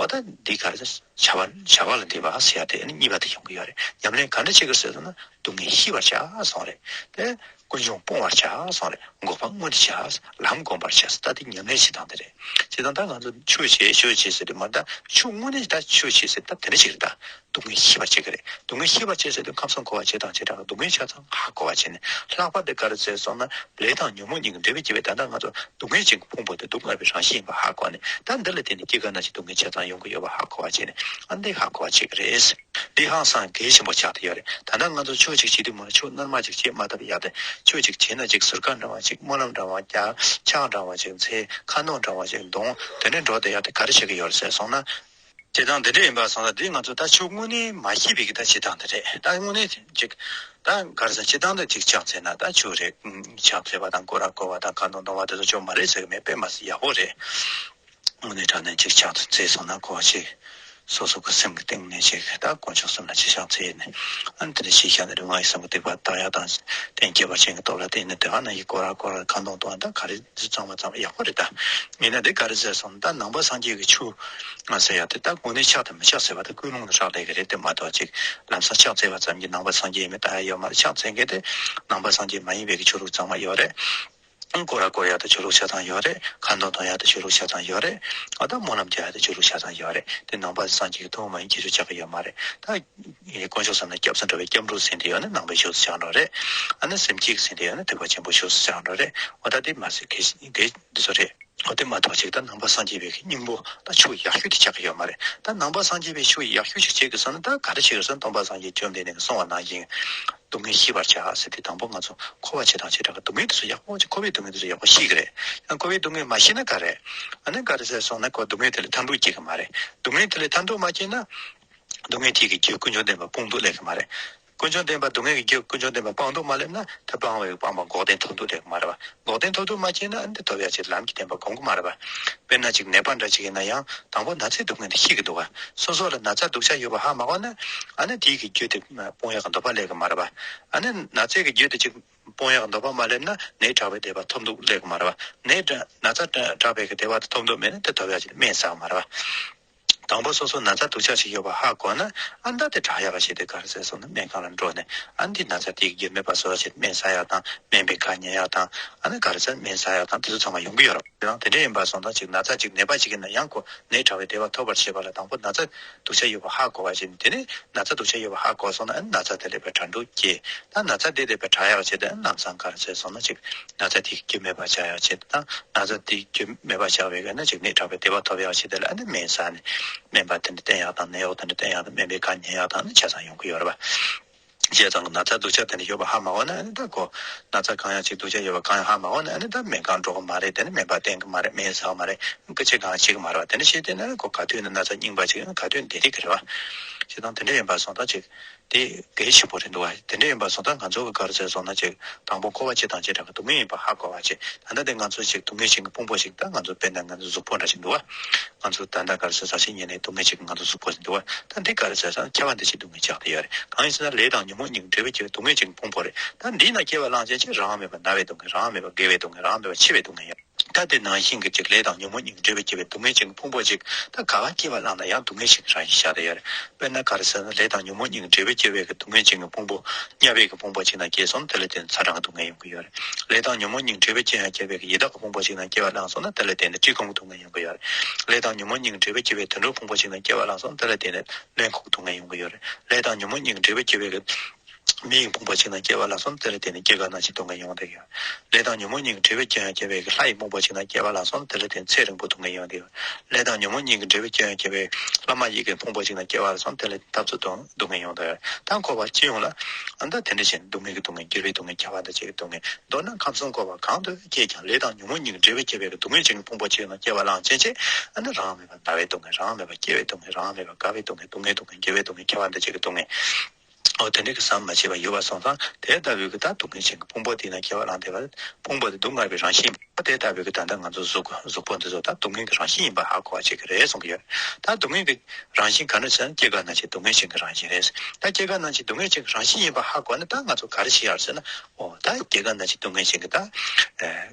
འོ་ད་འདི་ག་རེ་ཟེར། བྱ་བ་བྱ་བ་ལ་བདེ་བ་ཟེར་ཡ་དེ་ནི་གཉིས་པ་དེ་ཡོང་གི་ཡོད་རེད། ཉམས་ལེན་ག་འདྲ་བྱེད་ཀྱི་རེད་ཟེར་སོང་ན། སྡུག་བསྔལ་ཤེས་པར་བྱ་གསུངས་རེད། དེ་ཀུན་འབྱུང་སྤོང་བར་བྱ་གསུངས་རེད། འགོག་པ་བསྔོ་ནས་བྱ། ལམ་བསྒོམ་པར་བྱ། ད་དེ་ཉམས་ལེན་བྱེད་སྟངས་དེ་རེད། བྱེད་སྟངས། ད་ང་ཚོ་ཆོས་བྱེད་ཆོས་བྱེད་ཟེར་དུས་མ། ད་ཆོས་དངོས་གནས་ད་ཆོས་བྱེད་ཟེར་ད་དེ་འདྲ་ཞིག་རེད། ད་སྡུག་བསྔལ་ཤེས་པར་བྱེད་ཀྱི་རེད། སྡུག་བསྔལ་ཤེས་པར་བྱེད་ཟེར་དུས་ཁམས་གསུམ་འཁོར་བ་ཇི་ལྟ་བ་དང་ཇི་འདྲ་བའི་སྡུག་བསྔལ་ཆ་ཚང་ཧ་གོ་བ་བྱས་ནས། ལྷག་པར་དུ་ག་རེ་ཟེར་སོང་ན། ལས་དང་ཉོན་མོངས་གཉིས་ཀྱི་འབྲེལ་བའི་སྐྱེ་བའི། ད་ལྟ་ང་ཚོ་སྡུག་བསྔལ་ཅན་གྱི་ཕུང་པོ་དེ་སྡུག་བསྔལ་བའི་རང་བཞིན་ཡིན་པ་ཧ་གོ་ནས། ད་འདི་ལ་བརྟེན་ནས་སྐྱེ་རྒ་ན་འཆི་སྡུག་བསྔལ་ཆ་ཚང་ཡོང་གི་ཡོད་པ་ཧ་གོ་བ་བྱས་ནས། ཨ་འདི་ཧ་གོ་བ་བྱེད་ཀྱི་རེད། འདི་ཧང་སང་གལ་ཆེན་པོ་ཆགས་བསྡད་ཡོད་རེད། ད་ལྟ་ང་ཚོ་ཆོས་ཅིག་བྱེད་དུས་མ། ཆོས་རྣལ་མ་ཅིག་བྱེད་མ་ཐུབ་ཡག་དེ། ཆོས་ཅིག་བྱེད་ན་ཅིག་ཟུར་བཀག་འདྲ་བ་ཅིག་སྨོན་ལམ་འདྲ་བ་རྒྱག་ཕྱག་འདྲ་བ་ཅིག་འཚལ། ཁ་འདོན་འདྲ་བ་ཅིག་འདོན། དེ་འདྲ་འགྲོ་བསྡད་ཡག་དེ་ག་རེ་བྱེད་ཀྱི་ཡོད་རེད་ཟེར་སོང་ན། བྱེད་སྟངས་དེ་འདྲ་ཡིན་པ་སོང་ཙང་། འདི་ང་ཚོ་ད་ཆོས་དངོས་གནས་མ་ཤེས་པའི་གི་ད་བྱེད་སྟངས་དེ་རེད། ད་དངོས་གནས་ཅིག་ད་ག་རེ་ཟེར། བྱེད་སྟངས་དེ་ཅིག་ཕྱག་འཚལ་ན་ད་ཆོས་རེད། ཕྱག་འཚལ་བ་དང་སྐོར་ར་སྐོར་བ་དང་ཁ་འདོན་འདོན་པ་དེ་ཚོ་ཆོས་མ་རེད་ཟེར་གི་མེད། དཔེ་མ་སྲིད་ཡག་པོ་རེད། དངོས་གནས་དྲང་གནས་ཅིག་ཕྱག་འཚལ་སོང་ན་གོ་བ་ཅིག་སོ་སོ་གི་སེམས་ཀྱི་གཏིང་ནས་ཅིག་ད་དཀོན་མཆོག་གསུམ་ལ་ཅིག་ཕྱག་འཚལ་ནས། ཨ་ནི་དེ་འདྲ་ཞིག་བྱས་ནས་རིག་པ་ཡི་སེམས་ཀྱི་སྡིག་པ་དག་ཡག་དང་། གཏན་ཁྱད་པར་ཅན་གྱི་སྟོབས་ལ་བརྟེན་ནས་དེ་བ་ན་ཡི་སྐོར་ར་སྐོར་ར་ཁ་འདོན་གཏོང་བ་ད་ག་རེ་གཙང་མ་གཙང་མ་ཡག་པོ་རེད། ད་ཡིན་ན་འདི་ག་རེ་ཟེར་སོང་ན། ད་ནང་པ་སངས་རྒྱས་ཀྱི་ཆོས་ང་ཟེར་ཡག་དེ་ད་དངོས་གནས་ཕྱག་དང་མི་ཕྱག་ཟེར་བ་དེ་ཀུན་སློང་ལ་རག་ལས་ཀྱི་རེད། དེ་མ་གཏོགས་ཅིག་ལམ་སང་ཕྱག་འཚལ་བ་ཙམ་གྱིས་ནང་པ་སངས་རྒྱས་ཡིན་མིན་ལྟ་ཡག་ཡོད་མ་རེད། ཕྱག་འཚལ་མཁན་དེ་ནང་པ་སངས་རྒྱས་མ་ཡིན་པའི་གི་ཆོས་ལུགས་གཙང་མ་ཡོད་རེད། སྐོར་ར་སྐོར་ཡག་དེ་ཆོས་ལུགས་ཆ་ཚང་ཡོད་རེད། ཁ་འདོན་གཏོང་ཡག་དེ་ཆོས་ལུགས་ཆ་ཚང་ཡོད་རེད། ཨ་ད་སྨོན་ལམ་རྒྱག་ཡག་དེ་ཆོས་ལུགས་ཆ་ཚང་ཡོད་རེད། དེ་ནང་པ་སངས་རྒྱས་ཀྱི་ཐུན་མོང་མ་ཡིན་ཁྱད་ཆོས་ཆགས་ཀྱི་ཡོད་མ་རེད། ད་དཀོན་མཆོག་གསུམ་ལ་སྐྱབས་སུ་འགྲོ་བའི་སྐྱབས་འགྲོ་ཟེར་དེ་ཡོད་ན་ནང་པའི་ཆོས་སུ་ཆགས་འགྲོ་རེད། ཨ་ནི་སེམས་བསྐྱེད་ཀྱི་ཟེར་དེ་ཡོད་ན་ཐེག་པ་ཆེན་པོའི་ཆོས་སུ་ཆགས་འགྲོ་རེད། འོ་ད་དེ་མ་ཟད་གལ་སྲིད་འདི་ཚོ་རེད། འོ་དེ་མ་གཏོགས་ཅིག་ད་ནང་པ་སངས་རྒྱས་པའི་སྙིང་པོ་ད་ཆོས་ཡག་ཤོས་དེ་ཆགས་ཀྱི་ཡོད་མ་རེད། ད་ནང་པ་སངས་རྒྱས་པའི་ཆོས་ཡག་ཤོས་ཅིག་བྱེད་དགོས་ཟེར་ན། ད་ག་རེ་བྱེད་དགོས་ཟེར་ན། སྟོན་པ་སངས་རྒྱས་བཅོམ་ལྡན་འདས་ཀྱིས་གསུངས་པ་ནང་བཞིན། སྡུག་བསྔལ་ཤེས་པར་བྱ་ཟེར་དེ། དང་པོ་ང་ཚོ་འཁོར་བ་ཇི་ལྟ་བ་དང་ཇི་འདྲ་བའི་སྡུག་བསྔལ་དེ་ཚོ་ཡག་པོ་ཅིག་འཁོར་བའི་སྡུག་བསྔལ་དེ་ཚོ་ཡག་པོ་ཤེས་ཀྱི་རེད། ཡང་འཁོར་བའི་སྡུག་བསྔལ་མ་ཤེས་ན་ག་རེ། ཨ་ནི་ག་རེ་ཟེར་སོང་ན། ཁོ་སྡུག་བསྔལ་དེ་ལས་ཐར་འདོད་སྐྱེ་གི་མ་རེད། སྡུག་བསྔལ་དེ་ལས་ཐར་འདོད་མ་སྐྱེས་ན། སྡུག་བསྔལ་དེ་གི་རྒྱུ་ཀུན་འབྱུང་བདེན་པ་སྤོང་འདོད་སླེབས་ཀྱི་མ་རེད། ཀུན་འབྱུང་བདེན་པ། སྡུག་བསྔལ་གྱི་རྒྱུ་ཀུན་འབྱུང་བདེན་པ་སྤང་འདོད་མ་སླེབས་ན། དེ་སྤང་བའི་སྤང་བ་འགོག་བདེན་ཐོབ་འདོད་སླེབས་ཀྱི་མ་རེད་པ། འགོག་བདེན་ཐོབ་འདོད་མ་སྐྱེས་ན། ཨ་ནི་དེ་ཐོབ་ཡག་ཆེད་ལམ་གྱི་བདེན་པ་སྒོམ་གྱི་མ་རེད་པ། དཔེར་ན་ཅིག་ནད་པ་འདྲ་ཅིག་ཡིན་ན་ཡང་དང་པོ་ན་ཚའི་སྡུག་བསྔལ་དེ་ཤེས་ཀྱི་འདུག་ག་སོ་སོ་ལ་ན་ཚ་སྡུག་ཅག་ཡོད་པ་ཧ་མ་གོ་ན། ཨ་ནི་དེ་གི་རྒྱུ་དེ་སྤོང་ཡག་གི་འདོད་པ་སླེབས་ཀྱི་མ་རེད་པ། ཨ་ནི་ན་ཚའི་གི་རྒྱུ་དེ་ཅིག་སྤོང་ཡག་འདོད་པ་མ་སླེབས་ན། ནད་དྲག་པའི་བདེ་བ་ཐོབ་འདོད་སླེབས་ཀྱི་མ་རེད་པ། ནད་དྲག་ན་ཚ་དྲག་པའི་གི་བདེ་བ་དེ་ཐོབ་འདོད་མེད་ན། དེ་ཐོབ་ཡག་ཆེད་སྨན་ཟ་གི་མ་རེད་པ། དང་པོ་སོ་སོ་ན་ཚ་སྡུག་ཅག་ཞིག་ཡོད་པ་ཧ་གོ་ན། ཨ་ནི་ད་དེ་དྲག་ཡག་ཆེད་དེ་ག་རེ་ཟེར་སོང་ན། སྨན་ཁང་ལ་འགྲོ་ནས། ཨ་ནི་དེ་ན་ཚ་དེ་རྒྱུ་མེད་པ་བཟོ་ཡག་ཆེད་སྨན་ཟ་ཡག་དང་། སྨན་པའི་བཀའ་ཉན་ཡག་དང་། ཨ་ནི་ག་རེ་ཟེར། སྨན་ཟ་ཡག་དང་། དེ་ཚོ་ཚང་མ་ཡོང་གི་ཡོད་རེད། དེ་དང་དེ་འདྲ་ཡིན་པ་སོང་ཙང་ཅིག་ན་ཚ་ཅིག་ནད་པ་ཅིག་ཡིན་ན་ཡང་། ཁོ་ནད་དྲག་པའི་བདེ་བ་ཐོབ་པར་བྱེད་པ་ལ་དང་པོ་ན་ཚ་སྡུག་ཅག་ཡོད་པ་ཧ་གོ་བ་ཅིག་དེ་ནས་ན་ཚ་སྡུག་ཅག་ཡོད་པ་ཧ་གོ་སོང་ན། ཨ་ནི་ན་ཚ་དེ་ལས་དཔེ་དྲག་འགྲོ་གི། ད་ན་ཚ་དེ་ལས་དཔེ་དྲག་ཡག་ཆེད་དུ་ལམ་སང་ག་རེ་བྱས་སོང་ན། ཅིག་ན་ཚ་དེ་རྒྱུ་མེད་པ་བྱ་ཡག་ཆེད་དུ་དང་། ན་ཚ་དེ་རྒྱུ་མེད་པ་བྱ་བའི་གི་ན་ཅིག་ནད་དྲག་པའི་བདེ་བ་ཐོབ་ཡག་ཆེད་དུ་ལ། ཨ་ནི་སྨན་ཟ་ནས་སྨན་པ་དེ་འདྲ་བསྟེན་ཡག་དང་། ནད་གཡོག་དེ་འདྲ་བསྟེན་ཡག་དང་། སྨན་པའི་བཀའ་ཉན་ཡག་དང་། ཨ་ནི་ཆ་ཚང་ཡོང་གི་ཡོད་རེད་པ། བྱས་ཙང་ན་ཚ་སྡུག་ཅག་དེ་འདྲ་ཡོད་པ་ཧ་མ་གོ་ན། ཨ་ནི་ད་ཁོ་ན་ཚ་གང་ཡང་ཅིག་སྡུག་ཅག་ཡོད་པ་གང་ཡང་ཧ་མ་གོ་ན། ཨ་ནི་ད་སྨན་ཁང་འགྲོ་གི་མ་རེད། དེ་ནི་སྨན་པ་བསྟེན་གི་མ་རེད། སྨན་ཟ་གི་མ་རེད། སྐད་ཆ་གང་ཡང་བྱེད་གི་མ་རེད་པ། དེ་འདྲ་བྱས་དེ་ན་ཁོ་ག་དུས་ན་ན་ཚ་རྙིང་པ་ཅིག་ཡོད་ན་ག་དུས་ན་བདེ་ཐིག་གི་རེད་པ། བྱས་ཙང་དེ་འདྲ་ཡིན་པ་སོང་ཙང་ཅིག་དེ་གལ་ཆེན་པོ་རེད་འདུག་བ། དེ་འདྲ་ཡིན་པ་སོང་ཙང་ང་ཚོ་གི་ག་རེ་ཟེར་སོང་ན། ཅིག་དང་པོ་འཁོར་བ་ཇི་དང་ཇི་འདྲ་བའི་སྡུག་བསྔལ་ཡིན་པ་ཧ་གོ་བ་བྱས། ད་ལྟ་དེ་ང་ཚོ་ཅིག་སྡུག་བསྔལ་ཅན་གྱི་ཕུང་པོ་ཞིག་ད་ང་ཚོ་དཔེར་ན་ང་ཚོ་གཟུགས་པོ་འདྲ་ཞིག་འདུག་བ། ང་ཚོ་ད་ལྟ་ག་རེ་ཟེར། ཟ་ཞིང་ཉལ་ནས་སྡུག་བསྔལ་ཅན་གྱི་ང་ཚོ་གཟུགས་པོ་ཞིག་འདུག་བ། ད་འདི་ག་རེ་ཟེར་ཟེར་ན་ཁྱབ་པ་འདི་ཞིག་སྡུག་བསྔལ་ཆགས་བསྡད་ཡོད་རེད། གང་ཡིན་ཟེར་ན་ལས་དང་ཉོན་མོངས་གཉིས་ཀྱི་འབྲེལ་བའི་ཆེད་སྡུག་བསྔལ་ཅན་གྱི་ཕུང་པོ་རེད། ད་འདི་ན་སྐྱེ་བ་བླངས་བྱས་ཅིག་རང་མེད་པ་ན་བའི་སྡུག་བསྔལ། རང་མེད་པ་རྒས་པའི་སྡུག་བསྔལ། རང་མེད་པ་འཆི་བའི་སྡུག་བསྔལ་ཡོད། ད་དེ་ནང་བཞིན་གྱི་ཅིག་ལས་དང་ཉོན་མོངས་གཉིས་ཀྱི་འབྲེལ་བས་སྐྱེ་བའི་སྡུག་བསྔལ་ཅན་གྱི་ཕུང་པོ་ཅིག་ད་ག་བ་སྐྱེ་བ་བླངས་ན་ཡང་སྡུག་བསྔལ་ཅན་གྱི་རང་བཞིན་ཤར་དེ་ཡོད་རེད། དཔེར་ན་ག་རེ་ཟེར་ན་ལས་དང་ཉོན་མོངས་གཉིས་ཀྱི་འབྲེལ་བས་སྐྱེ་བའི་གི་སྡུག་བསྔལ་ཅན་གྱི་ཕུང་པོ་དམྱལ་བའི་གི་ཕུང་པོ་ཅིག་ན་སྐྱེས་སོང་ན་དེ་ལ་བརྟེན་ནས་ཚ་གྲང་གི་སྡུག་བསྔལ་ཡོང་གི་ཡོད་རེད། ལས་དང་ཉོན་མོངས་གཉིས་ཀྱི་འབྲེལ་བས་སྐྱེ་ཡང་སྐྱེ་བའི་གི་ཡི་དྭགས་ཀྱི་ཕུང་པོ་ཅིག་ན་སྐྱེ་བ་བླངས་སོང་ན་དེ་ལ་བརྟེན་ནས་བཀྲེས་སྐོམ་གྱི་སྡུག་བསྔལ་ཡོང་གི་ཡོད་རེད། ལས་དང་ཉོན་མོངས་གཉིས་ཀྱི་འབྲེལ་བས་སྐྱེ་བའི་དུད་འགྲོའི་ཕུང་པོ་ཅིག་ན་སྐྱེ་བ་བླངས་སོང་ན་དེ་ལ་བརྟེན་ནས་བློན་ཁོག་སྡུག་བསྔལ་ཡོང་གི་ཡོད་རེད། ལས་དང་ཉོན་མོངས་གཉིས་ཀྱི་འབྲེལ་བས་སྐྱེ་བའི་གི་མིའི་ཕུང་པོ་ཅིག་ན་སྐྱེ་བ་ལ་སོང་དེ་ལ་བརྟེན་ནས་སྐྱེ་རྒ་ན་འཆི་སྡུག་བསྔལ་ཡོང་བསྡད་ཡོད། ལས་དང་ཉོན་མོངས་གཉིས་ཀྱི་འབྲེལ་བས་སྐྱེ་ཡང་སྐྱེ་བའི་གི་ལྷ་ཡི་ཕུང་པོ་ཅིག་ན་སྐྱེ་བ་ལ་སོང་དེ་ལ་བརྟེན་ཚེ་རིང་པོ་སྡུག་བསྔལ་ཡོང་བསྡད་ཡོད། ལས་དང་ཉོན་མོངས་གཉིས་ཀྱི་འབྲེལ་བས་སྐྱེ་ཡང་སྐྱེ་བའི་ལྷ་མ་ཡིན་གྱི་ཕུང་པོ་ཅིག་ན་སྐྱེ་བ་ལ་སོང་དེ་ལ་འཐབ་རྩོད་དང་སྡུག་བསྔལ་ཡོང་བསྡད་ཡོད། ད་འཁོར་བ་སྤྱི་ཡོངས་ལ་ཨ་ད་དེ་འདྲ་བཞིན་སྡུག་བསྔལ་གྱི་སྡུག་བསྔལ་འགྱུར་བའི་སྡུག་བསྔལ་ཁྱབ་པ་དང་བཅས་ཀྱི་སྡུག་བསྔལ། མདོར་ན་ཁམས་གསུམ་འཁོར་བ་གང་དུ་སྐྱེས་ཀྱང་ལས་དང་ཉོན་མོངས་གཉིས་ཀྱི་འབྲེལ་བས་སྐྱེ་བའི་གི་སྡུག་བསྔལ་ཅན་གྱི་ཕུང་པོ་ཅིག་ན་སྐྱེ་བ་བླངས་ཕྱིན་ཆད་ཨ་ནི་རང་མེད་པ་འདའ་བའི་སྡུག་བསྔལ། རང་མེད་པ་དགའ་བའི་སྡུག་བསྔལ། སྡུག་བསྔལ་སྡུག་བསྔལ། དགེ་བའི་སྡུག་བསྔལ། སྐྱེ་བའི་སྡུག་བསྔལ། ཁྱབ་པ་འདི་བཅས་ཀྱི་སྡུག་བསྔལ། འོ་དེ་འདྲའི་གི་བསམ་མ་ཤེས་པ་ཡོད་པ་སོང་ཙང་དེ་ལྟ་བུའི་གི་ད་སྡུག་བསྔལ་ཅན་གྱི་ཕུང་པོ་དེ་ན་སྐྱེ་བ་བླངས་བསྡད་པ་ཕུང་པོ་དེ་སྡུག་བསྔལ་བའི་རང་བཞིན་ཡིན་པ་དེ་ལྟ་བུའི་གི་ད་ལྟ་ང་ཚོ་གཟུགས་གཟུགས་པོ་འདི་ཚོ་ད་སྡུག་བསྔལ་གྱི་རང་བཞིན་ཡིན་པ་ཧ་གོ་བ་བྱེད་ཀྱི་རེད་གསུང་གི་ཡོད། ད་སྡུག་བསྔལ་གྱི་རང་བཞིན་ག་འདྲ་ཟེར་ན་སྐྱེ་རྒ་ན་འཆི་སྡུག་བསྔལ་ཅན་གྱི་རང་བཞིན་རེད། ད་སྐྱེ་རྒ་ན་འཆི་སྡུག་བསྔལ་ཅན་གྱི་རང་བཞིན་ཡིན་པ་ཧ་གོ་ན་ད་ང་ཚོ་ག་རེ་བྱེད་ཡག་ཟེར་ན། འོ་ད་སྐྱེ་རྒ་ན་འཆི་སྡུག་བསྔལ་ཅན་གྱི་ད་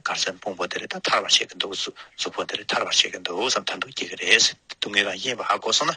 ག་རེ་ཟེར་ན་ཕུང་པོ་དེ་རེད། ད་ཐར་བར་བྱེད་ཀྱི་འདུག་གཟུགས་གཟུགས་པོ་དེ་རེད། ཐར་བར་བྱེད་ཀྱི་འདུག་བསམ་ཐར་འདུག་སྐྱེ་གི་རེད། སྡུག་བསྔལ་རང་བཞིན་ཡིན་པ་ཧ་གོ་སོང་ན།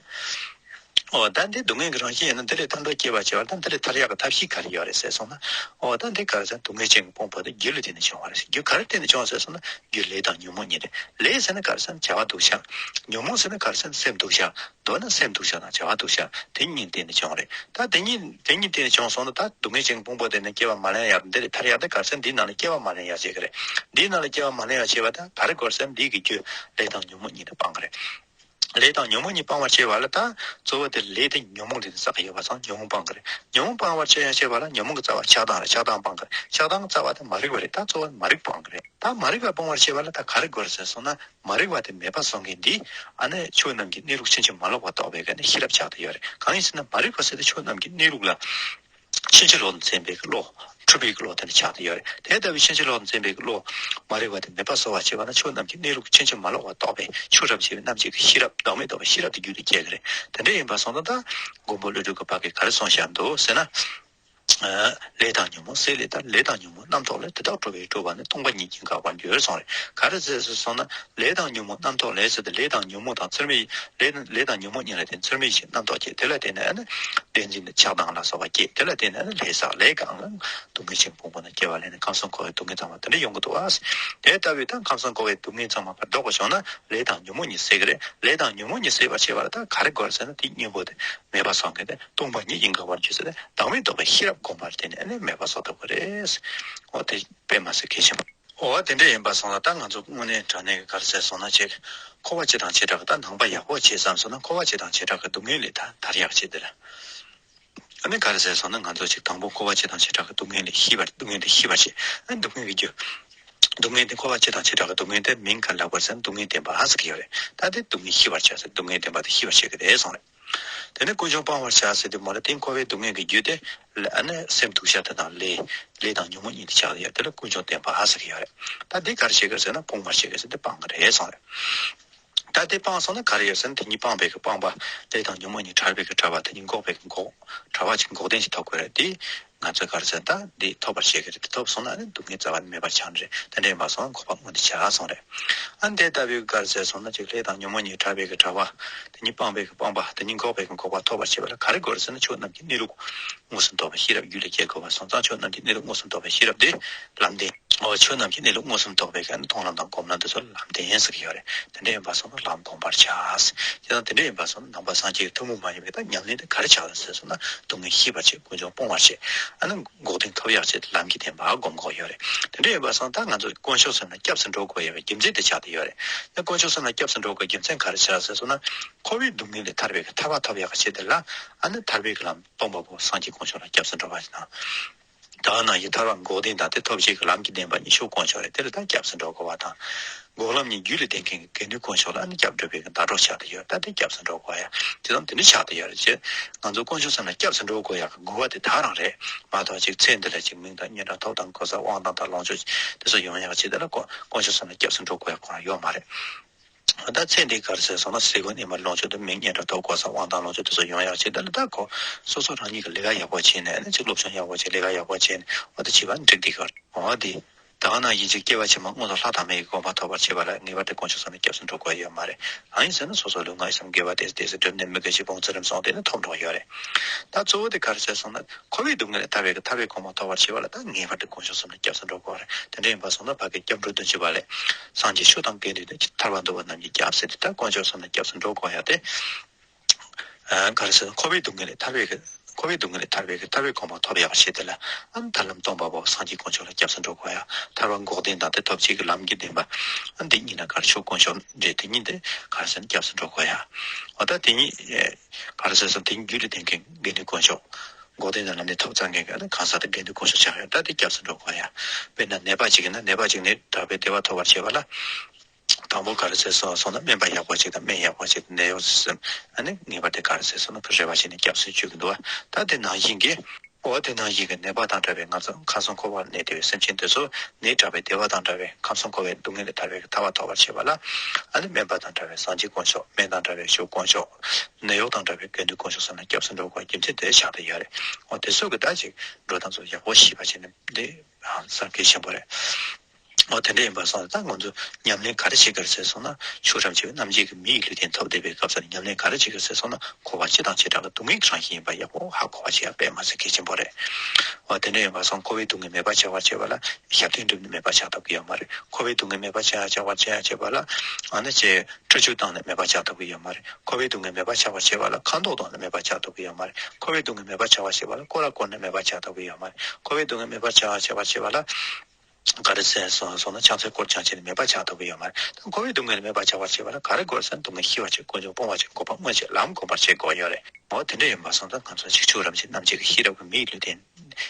འོ་ད་འདི་སྡུག་བསྔལ་གྱི་རང་བཞིན་ཡིན་ན་འདི་ལས་ཐར་འདོད་སྐྱེ་བར་བྱེད་པ་དང་འདི་ལས་ཐར་ཡག་གི་ཐབས་ཤེས་ག་རེ་ཡོད་རེད་ཟེར་སོང་ན། འོ་ད་འདི་ག་རེ་ཟེར་ན་སྡུག་བསྔལ་ཅན་གྱི་ཕུང་པོ་དེ་རྒྱུ་ལ་བརྟེན་ནས་བྱུང་བ་རེད་ཟེར། རྒྱུ་ག་རེ་བརྟེན་ནས་བྱུང་བ་ཟེར་སོང་ན་རྒྱུ་ལས་དང་ཉོན་མོངས་གཉིས་རེད། ལས་ཟེར་ན་ག་རེ་ཟེར་ན་བྱ་བ་སྡུག་བཤགས། ཉོན་མོངས་ཟེར་ན་ག་རེ་ཟེར་ན་སེམས་སྡུག་བཤགས། མདོར་ན་སེམས་སྡུག་བཤགས་དང་བྱ་བ་སྡུག་བཤགས་དེ་གཉིས་བརྟེན་ནས་བྱུང་རེད། ད་དེ་གཉིས་དེ་གཉིས་བརྟེན་ནས་བྱུང་སོང་ན་ད་སྡུག་བསྔལ་ཅན་གྱི་ཕུང་པོ་དེ་ནས་སྐྱེ་བ་མ་ལེན་ཡག་འདི་ལས་ཐར་ཡག་དེ་ག་རེ་ཟེར་ན་འདིའི་ནང་ལ་སྐྱེ་བ་མ་ལེན་ཡག་བྱེད་ཀྱི་རེད། འདིའི་ནང་ལ་སྐྱེ་བ་མ་ལེན་ཡག་བྱེད་པ་ད་ག་རེ་དགོས་ཟེར་ན་འདིའི་གི་རྒྱུ་ལས་དང་ཉོན་མོངས་གཉིས་དེ་སྤང་གི་རེད། ལས་དང་ཉོན་མོངས་གཉིས་སྤང་བར་བྱེད་པ་ལ་ད་གཙོ་བོ་དེ་ལས་དེ་ཉོན་མོངས་དེ་ནས་བསགས་ཀྱི་ཡོད་པ་སོང་ཉོན་མོངས་སྤང་གི་རེད། ཉོན་མོངས་སྤང་བར་བྱེད་ཡང་བྱེད་པ་ལ་ཉོན་མོངས་ཀྱི་རྩ་བ་ཆགས་སྡང་རེད། ཆགས་སྡང་སྤང་གི་རེད། ཆགས་སྡང་རྩ་བ་དེ་མ་རིག་པ་རེད། ད་གཙོ་བོ་མ་རིག་སྤང་གི་རེད། ད་མ་རིག་པ་སྤང་བར་བྱེད་པ་ལ་ད་ག་རེ་དགོས་རེད་ཟེར་སོང་ན། མ་རིག་པ་དེ་མེད་པ་བཟོ་མཁན་འདི་ཨ་ནི་ཆོས་རྣམས་ཀྱི་གནས་ལུགས་ཕྱིན་ཅི་མ་ལོག་པར་རྟོགས་པའི་ག་ནི་ཤེས་རབ་ཆགས་བསྡད་ཡོད་རེད། གང་ཡིན་ཟེར་ན་མ་རིག་པ་ཟེར་དེ་ཆོས་རྣམས་ཀྱི་གནས་ལུགས་ལ་ཕྱིན་ཅི་ལོག་ཏུ་འཛིན་པའི་གི་བློ། འཁྲུལ་པའི་གི་བློ་དེ་ནི་ཆགས་བསྡད་ཡོད་རེད། དེ་ལྟ་བུའི་ཕྱིན་ཅི་ལོག་ཏུ་འཛིན་པའི་གི་བློ། མ་རིག་པ་དེ་མེད་པ་བཟོ་བར་བྱེད་པ་ན་ཆོས་རྣམས་ཀྱི་གནས་ལུགས་ཕྱིན་ཅི་མ་ལོག་པར་རྟོགས་པའི་ཆོས་རབ་ཅེས་པའི་རྣམ་བཅད་ཀྱི་ཤེས་རབ་ལྡོག་མེད་རྟོགས་པའི་ཤེས་རབ་དེ་རྒྱུད་དུ་སྐྱེ་གི་རེད། དེ་འདྲ་ཡིན་པ་སོང་ཙང་ད་མགོན་པོ་ཀླུ་སྒྲུབ་ཀྱི་བར་གྱི་ག་རེ་གསུངས་བཞག་འདུག་ཟེར་ན། ལས་དང་ཉོན་མོངས་ཟད་ལས་ཐར། ལས་དང་ཉོན་མོངས་རྣམ་རྟོག་ལས། དེ་དག་གྲོལ་བས་གྲོལ་བ་ནི། སྟོང་པ་ཉིད་ཀྱིས་འགག་པར་འགྱུར་གསུངས་རེད། ག་རེ་ཟེར་ཟེར་སོང་ན་ལས་དང་ཉོན་མོངས་རྣམ་རྟོག་ལས་ཟེར་ཏེ་ལས་དང་ཉོན་མོངས་དང་ཚུལ་མིན་ལས་ལས་དང་ཉོན་མོངས་གཉིས་ལ་བརྟེན་ཚུལ་མིན་ཡིད་ཀྱི་རྣམ་རྟོག་སྐྱེ། དེ་ལ་བརྟེན་ནས་ཨ་ནི་བདེན་འཛིན་དང་ཆགས་སྡང་ལ་སོགས་པ་སྐྱེ། དེ་ལ་བརྟེན་ནས་ཨ་ནི་ལས་བསགས་ལས་གང་ལ་སྡུག་བསྔལ་ཆེན་པོ་ཕུང་པོ་ན་སྐྱེ་བ་ལེན་ནས་ཁམས་གསུམ་འཁོར་བའི་སྡུག་བསྔལ་ཚང་མ་དེ་འདྲ་ཡོང་གི་འདུག་ཨ། དེ་ལྟ་བུའི་ད་ཁམས་གསུམ་འཁོར་བའི་སྡུག་བསྔལ་ཚང་མ་ཕར་ལྡོག་པར་བྱུང་ན་ལས་དང་ཉོན་མོངས་གཉིས་ཟད་ཀྱི་རེད། ལས་དང་ཉོན་མོངས་གཉིས་ཟད་པར་བྱེད་པ་ལ་ད་ག་རེ་དགོས་ཟེར་ན་དེའི་གཉེན་པོ་དེ་མེད་པ་བཟོ་མཁན་དེ། སྟོང་པ་ཉིད་ཀྱིས་འགག་པར་འགྱུར་ཟེར་ཏེ་བདག་མེད་རྟོགས་པའི་ཤེས་རབ་སྒོམ་པར་བརྟེན་ནས་ནི་མེད་པ་བཟོ་ཐུབ་ཀྱི་རེད། འོ་དེ་དཔེ་མ་སྲིད་གལ་ཆེན་པོ། འོ་དེ་འདྲ་ཡིན་པ་སོང་ཙང་ད་ང་ཚོ་དངོས་གནས་དྲང་གནས་ཀྱི་ག་རེ་ཟེར་སོང་ན་ཅིག་འཁོར་བ་སྤྱི་དང་བྱེ་བྲག་གི་ད་ནང་པ་ཡག་པོ་བྱེད་བསམ་སོང་ན་འཁོར་བ་སྤྱི་དང་བྱེ་བྲག་གི་སྡུག་བསྔལ་ལས་ད་ཐར་ཡག་བྱེད་དེ་ལ། ཨ་ནི་ག་རེ་ཟེར་སོང་ན་ང་ཚོ་ཅིག་དང་པོ་འཁོར་བ་སྤྱི་དང་བྱེ་བྲག་གི་སྡུག་བསྔལ་ལས་ཤེས་པར་སྡུག་བསྔལ་དེ་ཤེས་པར་བྱེད། ཨ་ནི་སྡུག་བསྔལ་གྱི་རྒྱུ། སྡུག་བསྔལ་དེ་འཁོར་བ་སྤྱི་དང་བྱེ་བྲག་གི་སྡུག་བསྔལ་དེ་མིང་ག་ལབ་དགོས་ཟེར་ན་སྡུག་བསྔལ་བདེན་པ་ཟེར་གྱི་ཡོད་རེད། ད་དེ་སྡུག་བསྔལ་ཤེས་པར་བྱ་ཟེར་སྡུག་བསྔལ་བདེན་པ་དེ་ཤེས་པར་བྱེད་ཀྱི་རེད་གསུངས་རེད། དེ་ནས་ཀུན་འབྱུང་སྤང་བར་བྱ་ཟེར་དུས་མོ་ལ་དེ་འཁོར་བའི་སྡུག་བསྔལ་གྱི་རྒྱུ་དེ་ལ་ཨ་ནི་སེམས་སྡུག་བཤགས་དེ་དང་ལས་ལས་དང་ཉོན་མོངས་གཉིས་དེ་ཆགས་ཀྱི་ཡོད་དེ་ལ་ཀུན་འབྱུང་བདེན་པ་ཟེར་གྱི་ཡོད་རེད། ད་འདི་ག་རེ་བྱེད་ཀྱི་ཟེར་ན་སྤོང་བར་བྱེད་ཀྱི་ཟེར་དེ་སྤང་གི་རེད་གསུངས་རེད། ད་དེ་སྤངས་སོང་ན་ག་རེ་ཡོད་ཟེར་ན་དེ་གཉིས་སྤངས་པའི་གི་སྤངས་པ། ལས་དང་ཉོན་མོངས་གཉིས་ཐར་པའི་གི་ཐར་པ། དེ་གཉིས་འགོག་པའི་གི་འགོག་གྲྭ་པ་ཅིག་འགོག་བདེན་ཞིག་ཐོབ་དགོས་རེད་དེ། ང་ཚོས་ག་རེ་ཟེར་ན་ད་འདི་ཐོབ་པར་བྱེད་ཀྱི་རེད། དེ་ཐོབ་སོང་ན་ནི་སྡུག་བསྔལ་རྩ་བ་ནས་མེད་པར་ཆགས་ནི་རེད། དེ་འདྲ་ཡིན་པ་སོང་ན་འགོག་པ་དངོས་དེ་བྱ་སོང་རེད། ཨ་ནི་དེ་ལྟ་བུའི་ག་རེ་ཟེར་སོང་ན་ཅིག་ལས་དང་ཉོན་མོངས་གཉིས་ཐར་པའི་གི་ཐར་པ། དེ་གཉིས་སྤངས་པའི་གི་སྤངས་པ། དེ་གཉིས་འགོག་པའི་གི་འགོག་པ་ཐོབ་པར་བྱེད་པ་ལ་ག་རེ་དགོས་རེད་ཟེར་ན་ཆོས་རྣམས་ཀྱི་གནས་ལུགས་མངོན་སུམ་རྟོགས་པའི་ཤེས་རབ་རྒྱུད་ལ་སྐྱེ་དགོས་པ་སོང་ཙང་ཆོས་རྣམས་ཀྱི་གནས་ལུགས་མངོན་སུམ་རྟོགས་པའི་ཤེས་རབ་དེ་ལམ་བདེན། འོ་ཆོས་རྣམས་ཀྱི་གནས་ལུགས་མངོན་སུམ་རྟོགས་པའི་གི་ཨ་ནི་མཐོང་ལམ་དང་སྒོམ་ལམ་དེ་ཚོ་ལམ་བདེན་ཟེར་གྱི་ཡོད་རེད། དེ་འདྲ་ཡིན་པ་སོང་ན་ལམ་སྒོམ་པར་བྱ། དེ་དང་དེ་འདྲ་ཡིན་པ་སོང་ན་ནང་པ་སངས་རྒྱས་ཀྱི་ཐུན་མོང་མ་ཡིན་པའི་ད་ཉམས་ལེན་དེ་ག་རེ་བྱ་ཟེར་སོང་ན་སྡུག་བསྔལ་ཤེས་པར་བྱེད། ཀུན་འབྱུང་སྤོང་བར་བྱེད། ཨ་ནི་འགོག་བདེན་ཐོབ་ཡག་ཆེད་དུ་ལམ་གྱི་བདེན་པ་སྒོམ་དགོས་ཡོད་རེད། དེ་འདྲ་ཡིན་པ་སོང་ད་ང་ཚོ་དཀོན་མཆོག་གསུམ་ལ་སྐྱབས་སུ་འགྲོ་དགོས་ཡོད་པའི་རྒྱུ་མཚན་དེ་ཆགས་བསྡད་ཡོད་རེད། ད་དཀོན་མཆོག་གསུམ་ལ་སྐྱབས་སུ་འགྲོ་དགོས་རྒྱུ་མཚན་ག་རེ་ཆགས་ཟེར་སོང་ན། འཁོར་བའི་སྡུག་བསྔལ་ལས་ཐར་བའི་གི་ཐར་པ་ཐོབ་ཡག་གི་ཆེད་དུ་ལ་ཨ་ནི་ཐར་པའི་གི་ལམ་སྟོང་པ་པོ་སངས་རྒྱས་དཀོན་མཆོག་ལ་སྐྱབས་སུ་འགྲོ་བ་དང་། དག་ནང་བཞིན་ཐར་པ་འགོག་བདེན་དང་དེ་ཐོབ་བྱེད་ཀྱི་ལམ་གྱི་བདེན་པ་གཉིས་ཤོག་དཀོན་མཆོག་རེད། དེ་ལ་ད་སྐྱབས་སུ་འགྲོ་དགོས་པ་དང་། འགོག་ལམ་གཉིས་རྒྱུད་ལ་ལྡན་མཁན་གྱི་དགེ་འདུན་དཀོན་མཆོག་ལ་ནི་སྐྱབས་སྒྲུབ་པའི་གི་ཟླ་གྲོགས་ཆགས་བསྡད་ཡོད། ད་དེ་སྐྱབས་སུ་འགྲོ་དགོས་ཡ་དེ་དང་དེ་འདྲ་ཆགས་བསྡད་ཡོད་རེད་ཅེས། ང་ཚོ་དཀོན་མཆོག་གསུམ་ལ་སྐྱབས་སུ་འགྲོ་དགོས་ཡ་གི་དགོས་པ་དེ་ད་རང་རེད་མ་གཏོགས་ཅིག་ཚེ་འདི་ལ་ཅིག་མིང་དང་སྙན་གྲགས་ཐོབ་དང་གོ་ས་དབང་ཐང་དང་ལོངས་སྤྱོད་དེ་ཚོ་ཡོང་ཡག་ཆེད་དེ་ལ་དཀོན་དཀོན་མཆོག་གསུམ་ལ་སྐྱབས་སུ་འགྲོ་དགོས་ཡ་ཁོ་རང་ཡོད་མ་རེད། ད་ཚེ་འདི་ག་རེ་ཟེར་སོང་ན་སེ་གོལ་ནས་མར་ལོངས་སྤྱོད་དུ་མིང་སྙན་གྲགས་ཐོབ་གོ་ས་དབང་ཐང་ལོངས་སྤྱོད་དེ་ཚོ་ཡོང་ཡག་ཆེད་དེ་ལ་ད་ཁོ་སོ་སོ་རང་ཉིད་ཀྱི་ལས་ཀ་ཡག་པོ་བྱས་ནས་ནི་ཅིག་སློབ་སྦྱོང་ཡག་པོ་བྱས་ལས་ཀ་ཡག་པོ་བྱས་ནས་འོ་དེ་བྱས་པ་འགྲིག་འདི་གར་འོ་དེ་ད་ ད་ག་ནང་བཞིན་ཅིག་སྐྱེ་བ་ཕྱི་མ་མངོན་མཐོ་ལྷ་དང་མིའི་གོ་འཕང་ཐོབ་པར་བྱེད་པ་ལ་ངེས་པར་དུ་དཀོན་མཆོག་གསུམ་ལ་སྐྱབས་སུ་འགྲོ་དགོས་ཡོད་མ་རེད། གང་ཡིན་ཟེར་ན་སོ་སོ་ལུས་ངག་ཡིད་གསུམ་དགེ་བ་དེ་དེ་ཚེ་བསྒྲུབས་ནས་མི་དགེ་བཞི་སྤོང་ཚུལ་རིམ་སོང་དེ་ནི་ཐོབ་འགྲོ་ཡོད་རེད། ད་གཙོ་བོ་དེ་ག་རེ་ཟེར་སོང་ན་འཁོར་བའི་སྡུག་བསྔལ་ལས་ཐར་བའི་གི་ཐར་པའི་གོ་འཕང་ཐོབ་པར་བྱེད་པ་ལ་ད་ངེས་པར་དུ་དཀོན་མཆོག་གསུམ་ལ་སྐྱབས་སུ་འགྲོ་དགོས་རེད། དེ་འདྲ་ཡིན་པ་སོང་ན་ཕ་གི་སྐྱབས་འགྲོ་དོན་བྱེད་པ་ལས། སངས་རྒྱས་ཆོས་དང་དགེ་འདུན་ནི། ཐར་པ་འདོད་པ་རྣམས་ཀྱི་སྐྱབས་ཟེར་ཏེ་ད་དཀོན་མཆོག་གསུམ་ལ་སྐྱབས་སུ་འགྲོ་དགོས་ཡ་དེ། ཨ་ག་རེ་ཟེར་ན་འཁོར་བའི་སྡུག་བསྔལ་ལས་ཐར་བའི་གི་འཁོར་བའི་སྡུག་བསྔལ་ལས་ཐར་བའི་གི་ཐར་པའི་གོ་འཕང་ཐོབ་ཡག་ཆེད་དེ་ལ། ཨ་ནི་ཐར་ལམ་སྟོན་པ་པོ་སངས་རྒྱས་དཀོན་མཆོག་ལ་སྐྱབས་སུ་འགྲོ་དགོས་ཡ། ཐར་པ་འགོག་བདེན་དང་དེ་ཐོབ་བྱེད་ཀྱི་ལམ་གྱི་བདེན་པ། ཨ་འདི་གཉིས་ན་ག་རེ་ཆོས་དཀོན་མཆོག་རེད། དེ་གཉིས་དེ་ག་རེ་ཟེར་ན་སྐྱབས་སུ་འགྲོ་དགོས་ཡ། འོ་ད་དེ་གཉིས་ཨེ་ག་རེ་ཟེར་སོང་། དེ་གཉིས་རྒྱུད་ལ་ལྡན་མཁན་དགེ་འདུན་དཀོན་མཆོག་འགོག་བདེན་དང་ལམ་བདེན་ཐོབ་ཚར་མཁན་གྱི་ཨ་ནི་གང་ཟག་དེ་དགེ་འདུན་དཀོན་མཆོག་ཆགས་ཡོད། ད་དེ་སྐྱབས་སུ་འགྲོ་དགོས་ཡ། དཔེར་ན་ནད་པ་ཅིག་ཡིན་ན་ནད་པ་ཅིག་ནད་དྲག་པའི་བདེ་བ་ཐོབ་པར་བྱེད་པ་ལ། དང་པོ་ག་རེ་ཟེར་སོང་སོང་ན་སྨན་པ་ཡག་པོ་ཅིག་དང་སྨན་ཡག་པོ་ཅིག་དང་ནད་གཡོག་ཟེར། ཨ་ནི་ངེས་པར་དུ་ག་རེ་ཟེར་སོང་ན་གི་རེ་བ་བྱས་ནས་སྐྱབས་སུ་བཅུག་གི་འདུག་བ། ད་དེ་ནང་བཞིན་གྱི། འོ་དེ་ནང་བཞིན་གྱི་ནད་པ་དང་འདྲ་བའི་ང་ཚོ་ཁམས་གསུམ་འཁོར་བར་གནས་བསྡད་པའི་སེམས་ཅན་དེ་ཚོ་ནད་དྲག་པའི་བདེ་བ་དང་འདྲ་བའི་ཁམས་གསུམ་འཁོར་བའི་སྡུག་བསྔལ་ལས་ཐར་བའི་ཐར་པ་ཐོབ་པར་བྱེད་པ་ལ། ཨ་ནི་སྨན་པ་དང་འདྲ་བའི་སངས་རྒྱས་དཀོན་མཆོག་སྨན་དང་འདྲ་བའི་ཆོས་དཀོན་མཆོག་ནད་གཡོག་དང་འདྲ་བའི་དགེ་འདུན་དཀོན་མཆོག་གསུམ་ལ་སྐྱབས་སུ་འགྲོ་དགོས་རྒྱུ་མཚན་དེ་ཆགས་བསྡད་ཡོད་རེད། འོ་དེ་ཚོ་གི་ད་ཅིག་འགྲོ་སྟངས་ཚོ་ཡག་པོ་ཤེས་པ་བྱས་ནས་འདི། ཧང་སང་གལ་ཆེན་པོ་རེད། འོ་དེ་འདྲ་ཡིན་པ་སོང་ཙང་ད་ང་ཚོ་ཉམས་ལེན་ག་རེ་བྱེད་དགོས་རེད་ཟེར་སོང་ན་ཆོས་རབ་འབྱེད་པའི་རྣམ་འབྱེད་ཀྱི་མི་ཡི་ལུས་རྟེན་ཐོབ་བསྡད་པའི་སྐབས་སུ་ཉམས་ལེན་ག་རེ་བྱེད་དགོས་ཟེར་སོང་ན་འཁོར་བ་སྤྱི་དང་བྱེ་བྲག་གི་སྡུག་བསྔལ་གྱི་རང་བཞིན་ཡིན་པ་ཡག་པོ་ཧ་གོ་བ་བྱེད་ཡག་དཔེ་མ་སྲིད་གལ་ཆེན་པོ་རེད། འོ་དེ་འདྲ་ཡིན་པ་སོང་འཁོར་བའི་སྡུག་བསྔལ་མེད་པ་བྱ་བར་བྱེད་པ་ལ་ཞབས་བརྟན་བསྒྲུབས་ནས་མེད་པ་བྱ་ཐུབ་ཀྱི་ཡོད་མ་རེད། འཁོར་བའི་སྡུག་བསྔལ་མེད་པ་བྱ་བྱ་བར་བྱེད་ཡག་བྱེད་པ་ལ་ཨ་ནི་ཅེ་སྤྲོ་བཅུག་བཏང་ནས་མེད་པ་བྱ་ཐུབ་ཀྱི་ཡོད་མ་རེད། འཁོར་བའི་སྡུག་བསྔལ་མེད་པ་བྱ་བར་བྱེད་པ་ལ་ཁ་མདོག་བཏང་ནས་མེད་པ་བྱ་ཐུབ་ཀྱི་ཡོད་མ་རེད། འཁོར་བའི་སྡུག་བསྔལ་མེད་པ་བྱ་བར་བྱེད་པ་ལ་སྐོར་ར་བསྐོར་ནས་མེད་པ་བྱ་ཐུབ་ཀྱི་ཡོད་མ་རེད། འཁོར་བའི་སྡུག་བསྔལ་མེད་པར་བྱ་བྱ་བར་བྱེད་པ་ལ། ག་རེ་ཟེར་སོང་སོང་ན་ཕྱག་འཚལ་སྐོར་སྦྱང་བྱས་ནས་མེད་པར་བྱ་ཐུབ་ཀྱི་ཡོད་མ་རེད། ད་འཁོར་བའི་སྡུག་བསྔལ་མེད་པར་བྱ་བར་བྱེད་པ་ལ་ག་རེ་དགོས་ཟེར་ན་སྡུག་བསྔལ་ཤེས་པ་བྱེད། དཀོན་མཆོག་སྤོང་བ་བྱེད། འགོག་པ་སྨོས་བྱེད། ལམ་སྒོམ་པར་བྱེད་དགོས་ཡོད་རེད། འོ་དེ་འདྲ་ཡིན་པ་སོང་ཙང་ང་ཚོ་ཅིག་ཆོས་རབ་ཀྱི་རྣམ་འབྱེད་ཀྱི་ཤེས་རབ་ཀྱི་མི་ཡི་ལུས་རྟེན།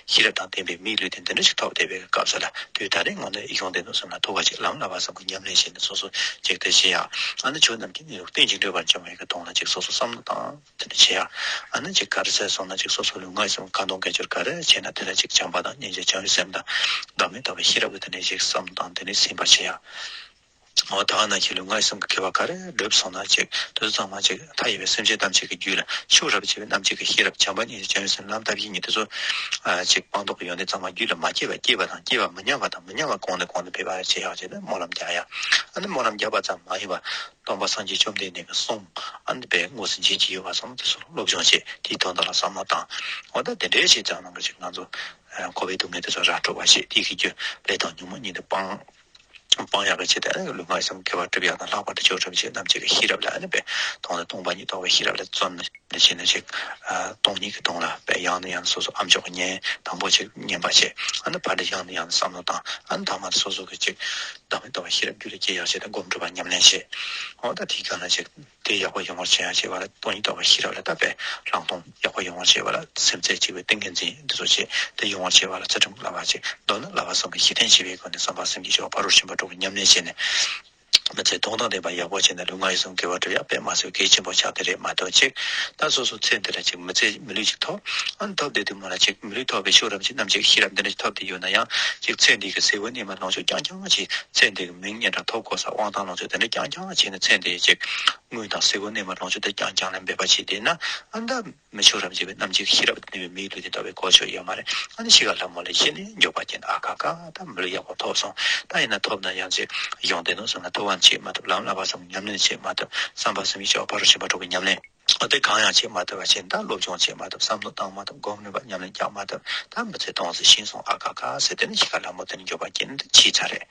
ཤེས་རབ་དང་ལྡན་པའི་མི་ཡི་ལུས་རྟེན་དེ་འདྲ་ཞིག་ཐོབ་བསྡད་པའི་སྐབས་སུ་ལ་དུས་ད་རེས་ངོ་ནས་ཡོང་བསྡད་འདུག་བསམ་ན་ཐུགས་ཁ་ཅིག་ལམ་བསླབ་པ་བསམ་གྱི་ཉམས་ལེན་བྱས་ནས་སོ་སོ་ཅིག་དེ་བྱེད་ཡག་ཨ་ནི་ཆོས་རྣམས་ཀྱི་གནས་ལུགས་རྟེན་ཅིང་འབྲེལ་བར་འབྱུང་བའི་གི་དོན་ལ་ཅིག་སོ་སོ་བསམ་བློ་བཏང་། དེ་འདྲ་བྱེད་ཡ། ཨ་ནི་ཅིག་ག་རེ་ཟེར་སོང་ན་ཅིག་སོ་སོ་ལུས་ངག་ཡིད་གསུམ་གང་དང་གང་འབྱོར་ག་རེ་བྱས་ན་དེ་ལ་ཅིག་བྱམས་པ་དང་སྙིང་རྗེ་བྱང་ཆུབ་སེམས་དང་བདག་མེད་རྟོགས་པའི་ཤེས་རབ་ཀྱི་དེ་འདྲ་ཅིག་བསམ་དང་དེ་འདྲ་ཟིན་པར་བྱེད་ཡ། འོ་ད་ག་ནང་བཞིན་ལུས་ངག་ཡིད་གསུམ་གྱི་དགེ་བ་ག་རེ་བསྒྲུབས་སོང་ན་ཅིག་དེ་ཚོ་ཚང་མ་ཅིག་མཐའ་ཡས་པའི་སེམས་ཅན་ཐམས་ཅད་ཀྱི་རྒྱུད་ལ་ཆོས་རབ་ཏུ་བྱེད་པའི་རྣམ་འབྱེད་ཀྱི་ཤེས་རབ་བྱམས་པ་སྙིང་རྗེ་བྱང་ཆུབ་སེམས་ལམ་ལྟ་བཞི་གཉིས་དེ་ཚོ་ཅིག་སྤངས་རྟོགས་ཀྱི་ཡོན་ཏན་ཚང་མ་རྒྱུད་ལ་མ་སྐྱེས་པ་སྐྱེས་པ་དང་སྐྱེས་པ་མི་ཉམས་པ་དང་མི་ཉམས་པ་གོང་ནས་གོང་དུ་འཕེལ་བ་བྱེད་ཡག་བྱས་ཏེ་སྨོན་ལམ་རྒྱག་ཡ། ཨ་ནི་སྨོན་ལམ་རྒྱག་པ་ཙམ་མ་ཡིན་པ། སྟོན་པ་སངས་རྒྱས་བཅོམ་ལྡན་འདས་ཀྱི་གསུང་ཨ་ནི་དཔེ་དངོས་སུ་མཇལ་གྱི་ཡོད་པ་སོང་ན་དེ་ཚོ་ལ་སློབ་སྦྱོང་བྱེད། དེའི་དོན་དག་ལ་བསམ་བློ་བཏང་། འོ་ད་དེ་འདྲའི་བྱས་ཙང་ནང་གི་ཅིག་ང་ཚོ་འཁོར་བའི་སྡུག་བསྔལ་དེ་ཚོ་ར་སྤྲོད་པ་བྱེད། དེའི་གི་རྒྱུ་ལས་དང་ཉོན་མོངས་གཉིས་དེ་སྤང་། སྤང་ཡག་གི་ཆེད་དུ་ལུས་ངག་ཡིད་གསུམ་དགེ་བ་སྒྲུབ་ཡག་དང་ལྷག་པར་དུ་ཆོས་རབ་ཏུ་བྱེད་རྣམ་འབྱེད་ཀྱི་ཤེས་རབ་ལ་ཨ་ནི་དཔེ་དོན་དང་སྟོང་པ་ཉིད་རྟོགས་པའི་ཤེས་རབ་ལ་བརྩོན་ནས་བྱས་ནས་ཅིག་སྟོང་ཉིད་ཀྱི་དོན་ལ་དཔེ་ཡང་ནས་ཡང་དུ་སོ་སོ་ཨ་མཆོག་གི་ཉན་དང་པོ་ཅིག་ཉན་པ་བྱེད། ཨ་ནི་ཕར་དུ་ཡང་ནས་ཡང་དུ་བསམ་བློ་བཏང་ཨ་ནི་ཐ་མ་དུ་སོ་སོ་གི་ཅིག་བདག་མེད་རྟོགས་པའི་ཤེས་རབ་རྒྱུད་ལ་སྐྱེ་ཡག་ཆེད་དུ་སྒོམ་སྒྲུབ་པ་ཉམས་ལེན་བྱེད། འོ་ད་དེའི་སྒང་ལ་ཅིག་དེ་ཡག་པོ་ཡོང་བར་བྱེད་ཡ་བྱེད་པ་ལ་སྟོང་ཉིད་རྟོགས་པའི་ཤེས་རབ་ལ་ད་དཔེ་བླང་དོར་ཡག་པོ་ཡོང་བར་བྱེད་པ་ལ་སེམས་རྩེ་གཅིག་པའི་ཏིང་ངེ་འཛིན་འདི་ཚོ་བྱེད། དེ་ཡོང་བར་བྱེད་པ་ལ་ཚུལ་ཁྲིམས་བསླབ་པ་བྱེད། མདོར་ན་བསླབ་པ་གསུམ་གྱི་གཞི་རྟེན་བྱེད་པའི་སྒོ་ནས་བསམ་པ་སེམས་ཀྱི་སྤྱོད་པ་ཕ་རོལ་ཕྱིན་པ་དྲུག་གི་ཉམས་ལེན་བྱས་ནས། མི་ཚེ་དོན་དང་ལྡན་པ་ཡག་པོ་བྱས་ནས་ལུས་ངག་ཡིད་གསུམ་དགེ་བ་སྒྲུབ་ཡ་དཔེ་མ་སྲིད་གལ་ཆེན་པོ་ཆགས་བསྡད་རེད་མ་གཏོགས་ཅིག་ད་སོ་སོ་ཚེ་འདི་ལ་ཅིག་མི་ཚེ་མི་ལུས་ཅིག་ཐོབ། ཨ་ནི་ཐོབ་བསྡད་དུས་མ་ལ་ཅིག་མི་ལུས་ཐོབ་པའི་ཆོས་རབ་ཅིག་རྣམ་འབྱེད་ཀྱི་ཤེས་རབ་འདི་འདྲ་ཅིག་ཐོབ་བསྡད་ཡོད་ན་ཡང་ཅིག་ཚེ་འདི་གི་ཟས་གོས་གནས་མལ་ལོངས་སྤྱོད་རྐྱང་རྐྱང་བྱས། ཚེ་འདི་གི་མིང་སྙན་གྲགས་ཐོབ་གོ་ས་དབང་ཐང་ལོངས་སྤྱོད་དེ་འདྲ་རྐྱང་རྐྱང་བྱས་ནས་ཚེ་འདི་ཅིག་དངུལ་དང་ཟས་གོས་གནས་མལ་ལོངས་སྤྱོད་དེ་རྐྱང་རྐྱང་ལ་འབད་པ་བྱས་བསྡད་ན་ཨ་ནི་ད་མི་ཆོས་རབ་འབྱེད་པའི་རྣམ་འབྱེད་ཀྱི་ཤེས་རབ་དེ་ནུས་པའི་མིའི་ལུས་དེ་ལྟ་བུའི་གོ་ཆོད་ཡོད་མ་རེད། ཨ་ནི་ཤི་ཁ་ལྷ་མོ་ལ་ཤི་ནས་འགྱོད་པ་སྐྱེས་ནས་ཨ་ཁ་ཁ་ད་མི་ལུས་ཡག་པོ་ཐོབ་སོང་། ད་ཡིན་ན་ཐོབ་ན་ཡང་ཅིག་ཡོང་བསྡད་ནོ་བསམ་ན་ཐུབ་དབང་བྱེད་མ་ཐུབ། ལམ་བསླབ་པ་བསམ་ཉམས་ལེན་བྱེད་མ་ཐུབ། བསམ་པ་སེམས་ཀྱི་སྤྱོད་པ་ཕ་རོལ་ཕྱིན་པ་དྲུག་གི་ཉམས་ལེན། ཨ་དེ་གང་ཡང་བྱེད་མ་ཐུབ་པ་བྱས་ད་སློབ་སྦྱོང་བྱེད་མ་ཐུབ། བསམ་བློ་བཏང་མ་ཐུབ། སྒོམ་ནུས་པ་ཉམས་ལེན་རྒྱག་མ་ཐུབ། ད་མི་ཚེ་སྟོང་ཟད་ཕྱིན་སོང་ཨ་ཁ་ཁ་ཟེར་དེ་ནི་ཤི་ཁ་ལྷ་མོ་དེ་ནི་འགྱོད་པ་སྐྱེས་ནི་འདི་ཕྱི་ཚ་རེད།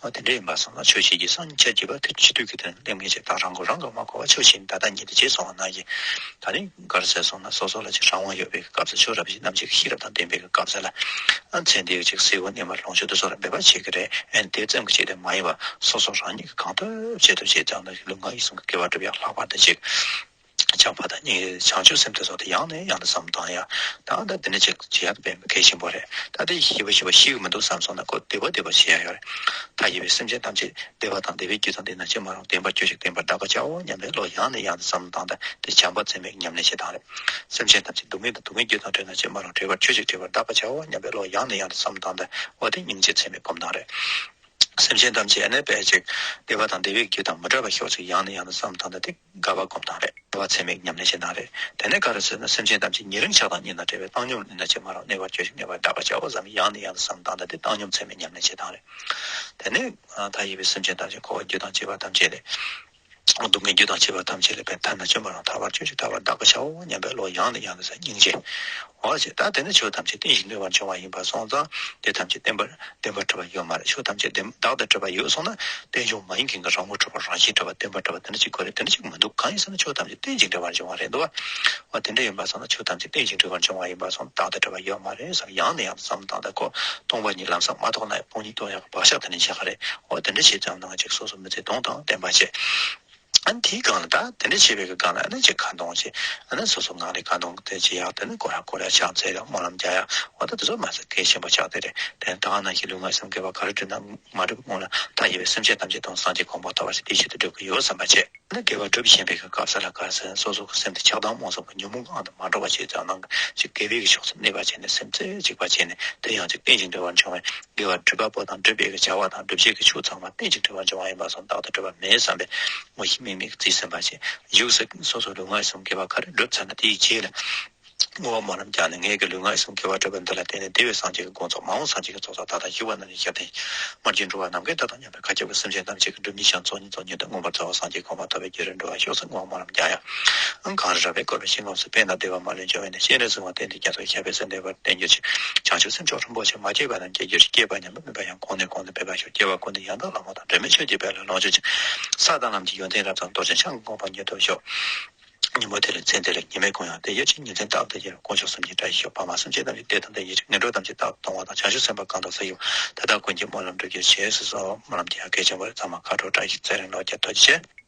ཨ་དེ་འདྲ་ཡིན་པ་སོང་ན་ཆོས་བྱེད་ཀྱི་སངས་རྒྱས་ཀྱི་བ་དེ་ཕྱི་དུས་ཀྱི་དོན་སླེབས་ངེས་ཆེ་ད་རང་མགོ་རང་གིས་མ་གོ་བ་ཆོས་བྱེད་ནི་ད་ལྟ་ཉིད་དུ་བྱེད་སོང་བ་ན་ཡིན། ད་ནི་ག་རེ་ཟེར་སོང་ན་སོ་སོ་ལ་ཅིག་རང་དབང་ཡོད་པའི་སྐབས་སུ་ཆོས་རབ་ཞིག་རྣམ་འབྱེད་ཀྱི་ཤེས་རབ་དང་ལྡན་པའི་སྐབས་སུ་ལ། ཨ་ཚེ་འདིའི་ཅིག་ཟས་གོས་གནས་མལ་ལོངས་སྤྱོད་དེ་ཚོ་ལ་འབད་པ་བྱེད་ཀྱི་རེད། ཨ་ནི་དེ་ཙམ་གྱི་ཆེད་དུ་མ་ཡིན་པ་སོ་སོ་རང་ཉིད་ཀྱིས་གང་ཐུབ་བྱེད་ཐུབ་བྱེད་ཙམ་ན་ལུས་ངག་ཡིད་གསུམ་གྱི་དགེ་བ་སྒྲུབ་ཡག་ལྷག་པར་དུ་ཅིག་བྱམས་པ་དང་སྙིང་རྗེ་བྱང་ཆུབ་སེམས་དེ་ཚོ་དེ་ཡང་ནས་ཡང་དུ་བསམ་བཏང་ཡ། ད་ལྟ་འདི་ནས་ཅིག་བྱེད་ཡ་དེ་དཔེ་མི་གལ་ཆེན་པོ་རེད། ད་དེ་ཞེ་པོ་ཞེ་པོ་ཤེས་ཀྱི་མི་འདུག་བསམ་སོང་ན་ཁོ་བདེ་པོ་བདེ་པོ་བྱེད་ཡ་ཡོད་རེད། མཐའ་ཡས་པའི་སེམས་ཅན་ཐམས་ཅད་བདེ་བ་དང་བདེ་བའི་རྒྱུ་དང་བདེ་ན་ཅི་མ་རུང་བདེན་པར་གྱུར་ཅིག་བདེན་པར་གདགས་པར་བྱའོ་སྙམ་པའི་བློ་ཡང་ནས་ཡང་དུ་བསམ་བཏང་སྟེ་དེ་བྱམས་པ་ཚད་མེད་ཉམས་ལེན་བྱེད་སྟངས་རེད། སེམས་ཅན་ཐམས་ཅད་སྡུག་བསྔལ་དང་སྡུག་བསྔལ་རྒྱུ་དང་བྲལ་ན་ཅི་མ་རུང་བྲལ་བར་གྱུར་ཅིག་བྲལ་བར་གདགས་པར་བྱའོ་སྙམ་པའི་བློ་ཡང་ནས་ཡང་དུ་བསམ་བཏང་སྟེ་འོ་དེ་སྙིང་རྗེ་ཚད་མེད་སྒོམ་སྟངས་རེད། སེམས་ཅན་ཐམས་ཅད་ཨ་ནི་དཔེ་ཅིག་བདེ་བ་དང་བདེ་བའི་རྒྱུ་དང་མི་འབྲལ་བར་ཤོག་ཅིག་ཡང་ནས་ཡང་དུ་བསམ་བཏང་སྟེ་དེ་དགའ་བ་སྒོམ་སྟངས་རེད། དགའ་བ་ཚད་མེད་ཉམས་ལེན་བྱེད་སྟངས་རེད། དེ་ནས་ག་རེ་ཟེར་ན་སེམས་ཅན་ཐམས་ཅད་ཉེ་རིང་ཆགས་སྡང་གཉིས་དང་བྲལ་བའི་བཏང་སྙོམས་ལ་ནི་ཅི་མ་རུང་། གནས་པར་གྱུར་ཅིང་གནས་པར་གདགས་པར་བྱའོ་བསམ། ཡང་ནས་ཡང་དུ་བསམ་བཏང་སྟེ་དེ་བཏང་སྙོམས་ཚད་མེད་ཉམས་ལེན་བྱེད་སྟངས་རེད། དེ་ནས་མཐའ་ཡས་པའི་སེམས་ཅན་ཐམས་ཅད་འཁོར་བ་རྒྱུ་དང་བཅས་པ་ཐམས་ཅད་ལས། སྡུག་བསྔལ་རྒྱུ་དང་བཅས་པ་ཐམས་ཅད་ལས་ཕན་ཐ་ན་ཅི་མ་རུང་། ཐར་པར་གྱུར་ཅིག་ཐར་པར་གདགས་པར་བྱའོ་སྙམ་པའི་བློ་ཡང་ནས་ཡང་དུ་སྙིང་རྗེ། འོ་ཞེས་ད་དེ་ནི་ཆོས་ཐམས་ཅད་རྟེན་ཅིང་འབྲེལ་བར་འབྱུང་བ་ཡིན་པ་སོང་ཙང་དེ་ཐམས་ཅད་བརྟེན་པར་བརྟེན་པར་གྲུབ་པ་ཡོད་མ་རེད། ཆོས་ཐམས་ཅད་བརྟེན་བདག་ཏུ་གྲུབ་པ་ཡོད་སོང་ན་རྟེན་འབྱུང་མ་ཡིན་མཁན་གྱི་རང་ངོ་གྲུབ་པ་རང་བཞིན་གྲུབ་པ་བརྟེན་པར་གྲུབ་པ་དེ་འདྲ་ཅིག་དགོས་རེད། དེ་འདྲ་ཅིག་མི་འདུག་གང་ཡིན་ཟེར་ན་ཆོས་ཐམས་ཅད་རྟེན་ཅིང་འབྲེལ་བར་འབྱུང་བ་རེད་འདུག་བ། འོ་དེ་འདྲ་ཡིན་པ་སོང་ན་ཆོས་ཐམས་ཅད་རྟེན་ཅིང་འབྲེལ་བར་འབྱུང་བ་ཡིན་པ་སོང་ན་བདག་ཏུ་གྲུབ་པ་ཡོད་མ་རེད་བསམ། ཡང་ནས་ཡང་དུ་བསམ་བཏང་སྟེ་ཁོ་སྟོང་པ་ཉིད་ལམ་སང་མ་རྟོགས་ན་ཡང་སྟོང་ཉིད་རྟོགས་ཡག་གི་བག་ཆགས་དེ་ནས་བཞག་གི་རེད། འོ་དེ་འདྲ་བྱས་ཙང་ནང་གཅིག་སོ་སོ་མི་ཚེ་དོན་དང་ལྡན་པ་བྱེད། ཨ་ནི་དེའི་སྒང་ལ་ད་དེ་འདྲ་བྱེད་པའི་གི་སྒང་ལ་ཨ་ནི་ཅིག་ཁ་འདོན་བྱེད། ཨ་ནི་སོ་སོ་ངང་ལས་ཁ་འདོན་དེ་བྱེད་ཡག་དེ་ནི་སྐོར་ར་སྐོར་ར་ཕྱག་འཚལ་ཡག་སྨོན་ལམ་རྒྱག་ཡག་འོ་ད་དེ་ཚོ་མ་ཟད་གལ་ཆེན་པོ་ཆགས་བསྡད་རེད། དེ་ནི་ད་ག་ནང་བཞིན་ལུས་ངག་ཡིད་གསུམ་དགེ་བ་ག་རེ་བསྒྲུབས་ན་མ་བསྒྲུབས་སྔོན་ལ་མཐའ་ཡས་པའི་སེམས་ཅན་ཐམས་ཅད་དང་སངས་རྒྱས་གོ་འཕང་ཐོབ་པ་ཞིག་དེའི་ཆེད་དུ་བསྒྲུབ་ཀྱི་ཡོད་བསམ་པ་བྱེད། ཨ་ནི་དགེ་བ་སྒྲུབ་བཞིན་པའི་གི་སྐབས་སུ་ལ་ག་རེ་ཟེར་ན་སོ་སོ་གི་སེམས་དེ་ཆགས་སྡང་རྨོངས་གསུམ་གྱི་ཉོན་མོངས་ངང་དུ་མ་འགྲོ་བ་བྱེད་ཙང་ནང་གི་ཅིག་དགེ་བའི་གི་ཕྱོགས་སུ་གནས་པ་བྱས་ནས་སེམས་རྩེ་གཅིག་པ་བྱས་ནས་དེ་ཡང་ཅིག་རྟེན་ཅིང་འབྲེལ་བར་འབྱུང་བའི་དགེ་བ་སྒྲུབ་པ་པོ་དང་སྒྲུབ་པའི་གི་བྱ་བ་དང་སྒྲུབ་བྱེད་ཀྱི་ཆོས་ཚང་མ་རྟེན་ཅིང་འབྲེལ་བར་འབྱུང་བ་ཡིན་པ་སོང་བདག་ཏུ་གྲུབ་པ་མེད་བསམ་པའི་ངོ་ཤེས་དམིགས་མེད་ཀྱི་རྩིས་ཟིན་པ་བྱས། བཞུགས་སུ་སོ་སོ་ལུས་ངག་ཡིད་གསུམ་དགེ་བ་ག་རེ་བསྒྲུབས་ཚར་ན་དེའི་རྗེས་ལ་བསྔོ་བ་སྨོན་ལམ་བརྒྱབ་ནས་ངས་ཀྱི་ལུས་ངག་ཡིད་གསུམ་དགེ་བ་བསྒྲུབས་པ་འདི་ལ་བརྟེན་ནས་འདས་པའི་སངས་རྒྱས་ཀྱི་དགོངས་རྫོགས་མ་འོངས་སངས་རྒྱས་ཀྱི་རྫོགས་རྫོགས་ད་ལྟ་བཞུགས་པ་ན་ནི་ཤར་ཏེ་མར་གྱི་འགྲོ་བ་ནམ་མཁའི་མཐའ་དང་མཉམ་པའི་མཁའ་ཁྱབ་ཀྱི་སེམས་ཅན་ཐམས་ཅད་ཀྱི་སྒྲུབ་ནི་བྱང་ཚོགས་ཉིད་རྫོགས་ཉིད་དུ་མངོན་པར་རྫོགས་པ་སངས་རྒྱས་གོ་འཕང་ཐོབ་པའི་རྒྱུ་རུ་འགྲོ་བར་ཤོག་ཟེར་བསྔོ་བ་སྨོན་ལམ་རྒྱག་ཡ། གང་རི་ར་བས་བསྐོར་བའི་ཞིང་ཁམས་སུ། དཔལ་ནི་བདེ་བ་མ་ལུས་འབྱུང་བའི་གནས། སྤྱན་རས་གཟིགས་དབང་བསྟན་འཛིན་རྒྱ་མཚོ་ཞབས་པད་བརྟན་པར་བརྟན་གྱུར་ཅིག་བྱང་ཆུབ་སེམས་མཆོག་རིན་པོ་ཆེ། མ་སྐྱེས་པ་རྣམས་སྐྱེ་གྱུར་ཅིག་སྐྱེས་པ་ཉམས་པ་མེད་པ་ཡང་། གོང་ནས་གོང་དུ་འཕེལ་བར་ཤོག་སྐྱེ་བ་ཀུན་ཏུ་ཡང་དག་བླ་མ་དང་། འབྲལ་མེད་ཆོས་ཀྱི་དཔལ་ལ་ལོངས་སྤྱོད་ཅིང་། ས་དང་ལམ་གྱི་ཡོན་ཏན་རབ་ཙམ། རྡོ་རྗེ་འཆང་གི་གོ་འཕང་མྱུར་ཐོབ་ཤོག་ཉིན་མོ་དེ་ལ་མཚན་དེ་ལ་ཉི་མའི་གུང་ཡང་དེ་ཡོད་ཅིང་། ཉིན་མཚན་རྟག་ཏུ་ཡོད་པའི་དཀོན་མཆོག་གསུམ་གྱི་བཀྲ་ཤིས་ཤོག་ཕ་མ་སེམས་ཅན་ཐམས་ཅད་བདེ་དང་ལྡན་ཡོད་ཅིག་ངན་འགྲོ་ཐམས་ཅད་རྟག་ཏུ་སྟོང་བ་དང་། བྱང་ཆུབ་སེམས་དཔའ་གང་དག་ས་ཡི། དེ་དག་ཀུན་གྱི་སྨོན་ལམ་འགྲུབ་གྱུར་ཅིག་ཟེར་སོགས་སྨོན་ལམ་རྒྱག་ཡ་གལ་ཆེན་པོ་རེད། ཚང་མ་ཁ་དྲོ་བཀྲ་ཤིས་ཚེ་རིང་ལོ་བརྒྱ་ཐུགས་རྗེ་ཆེ།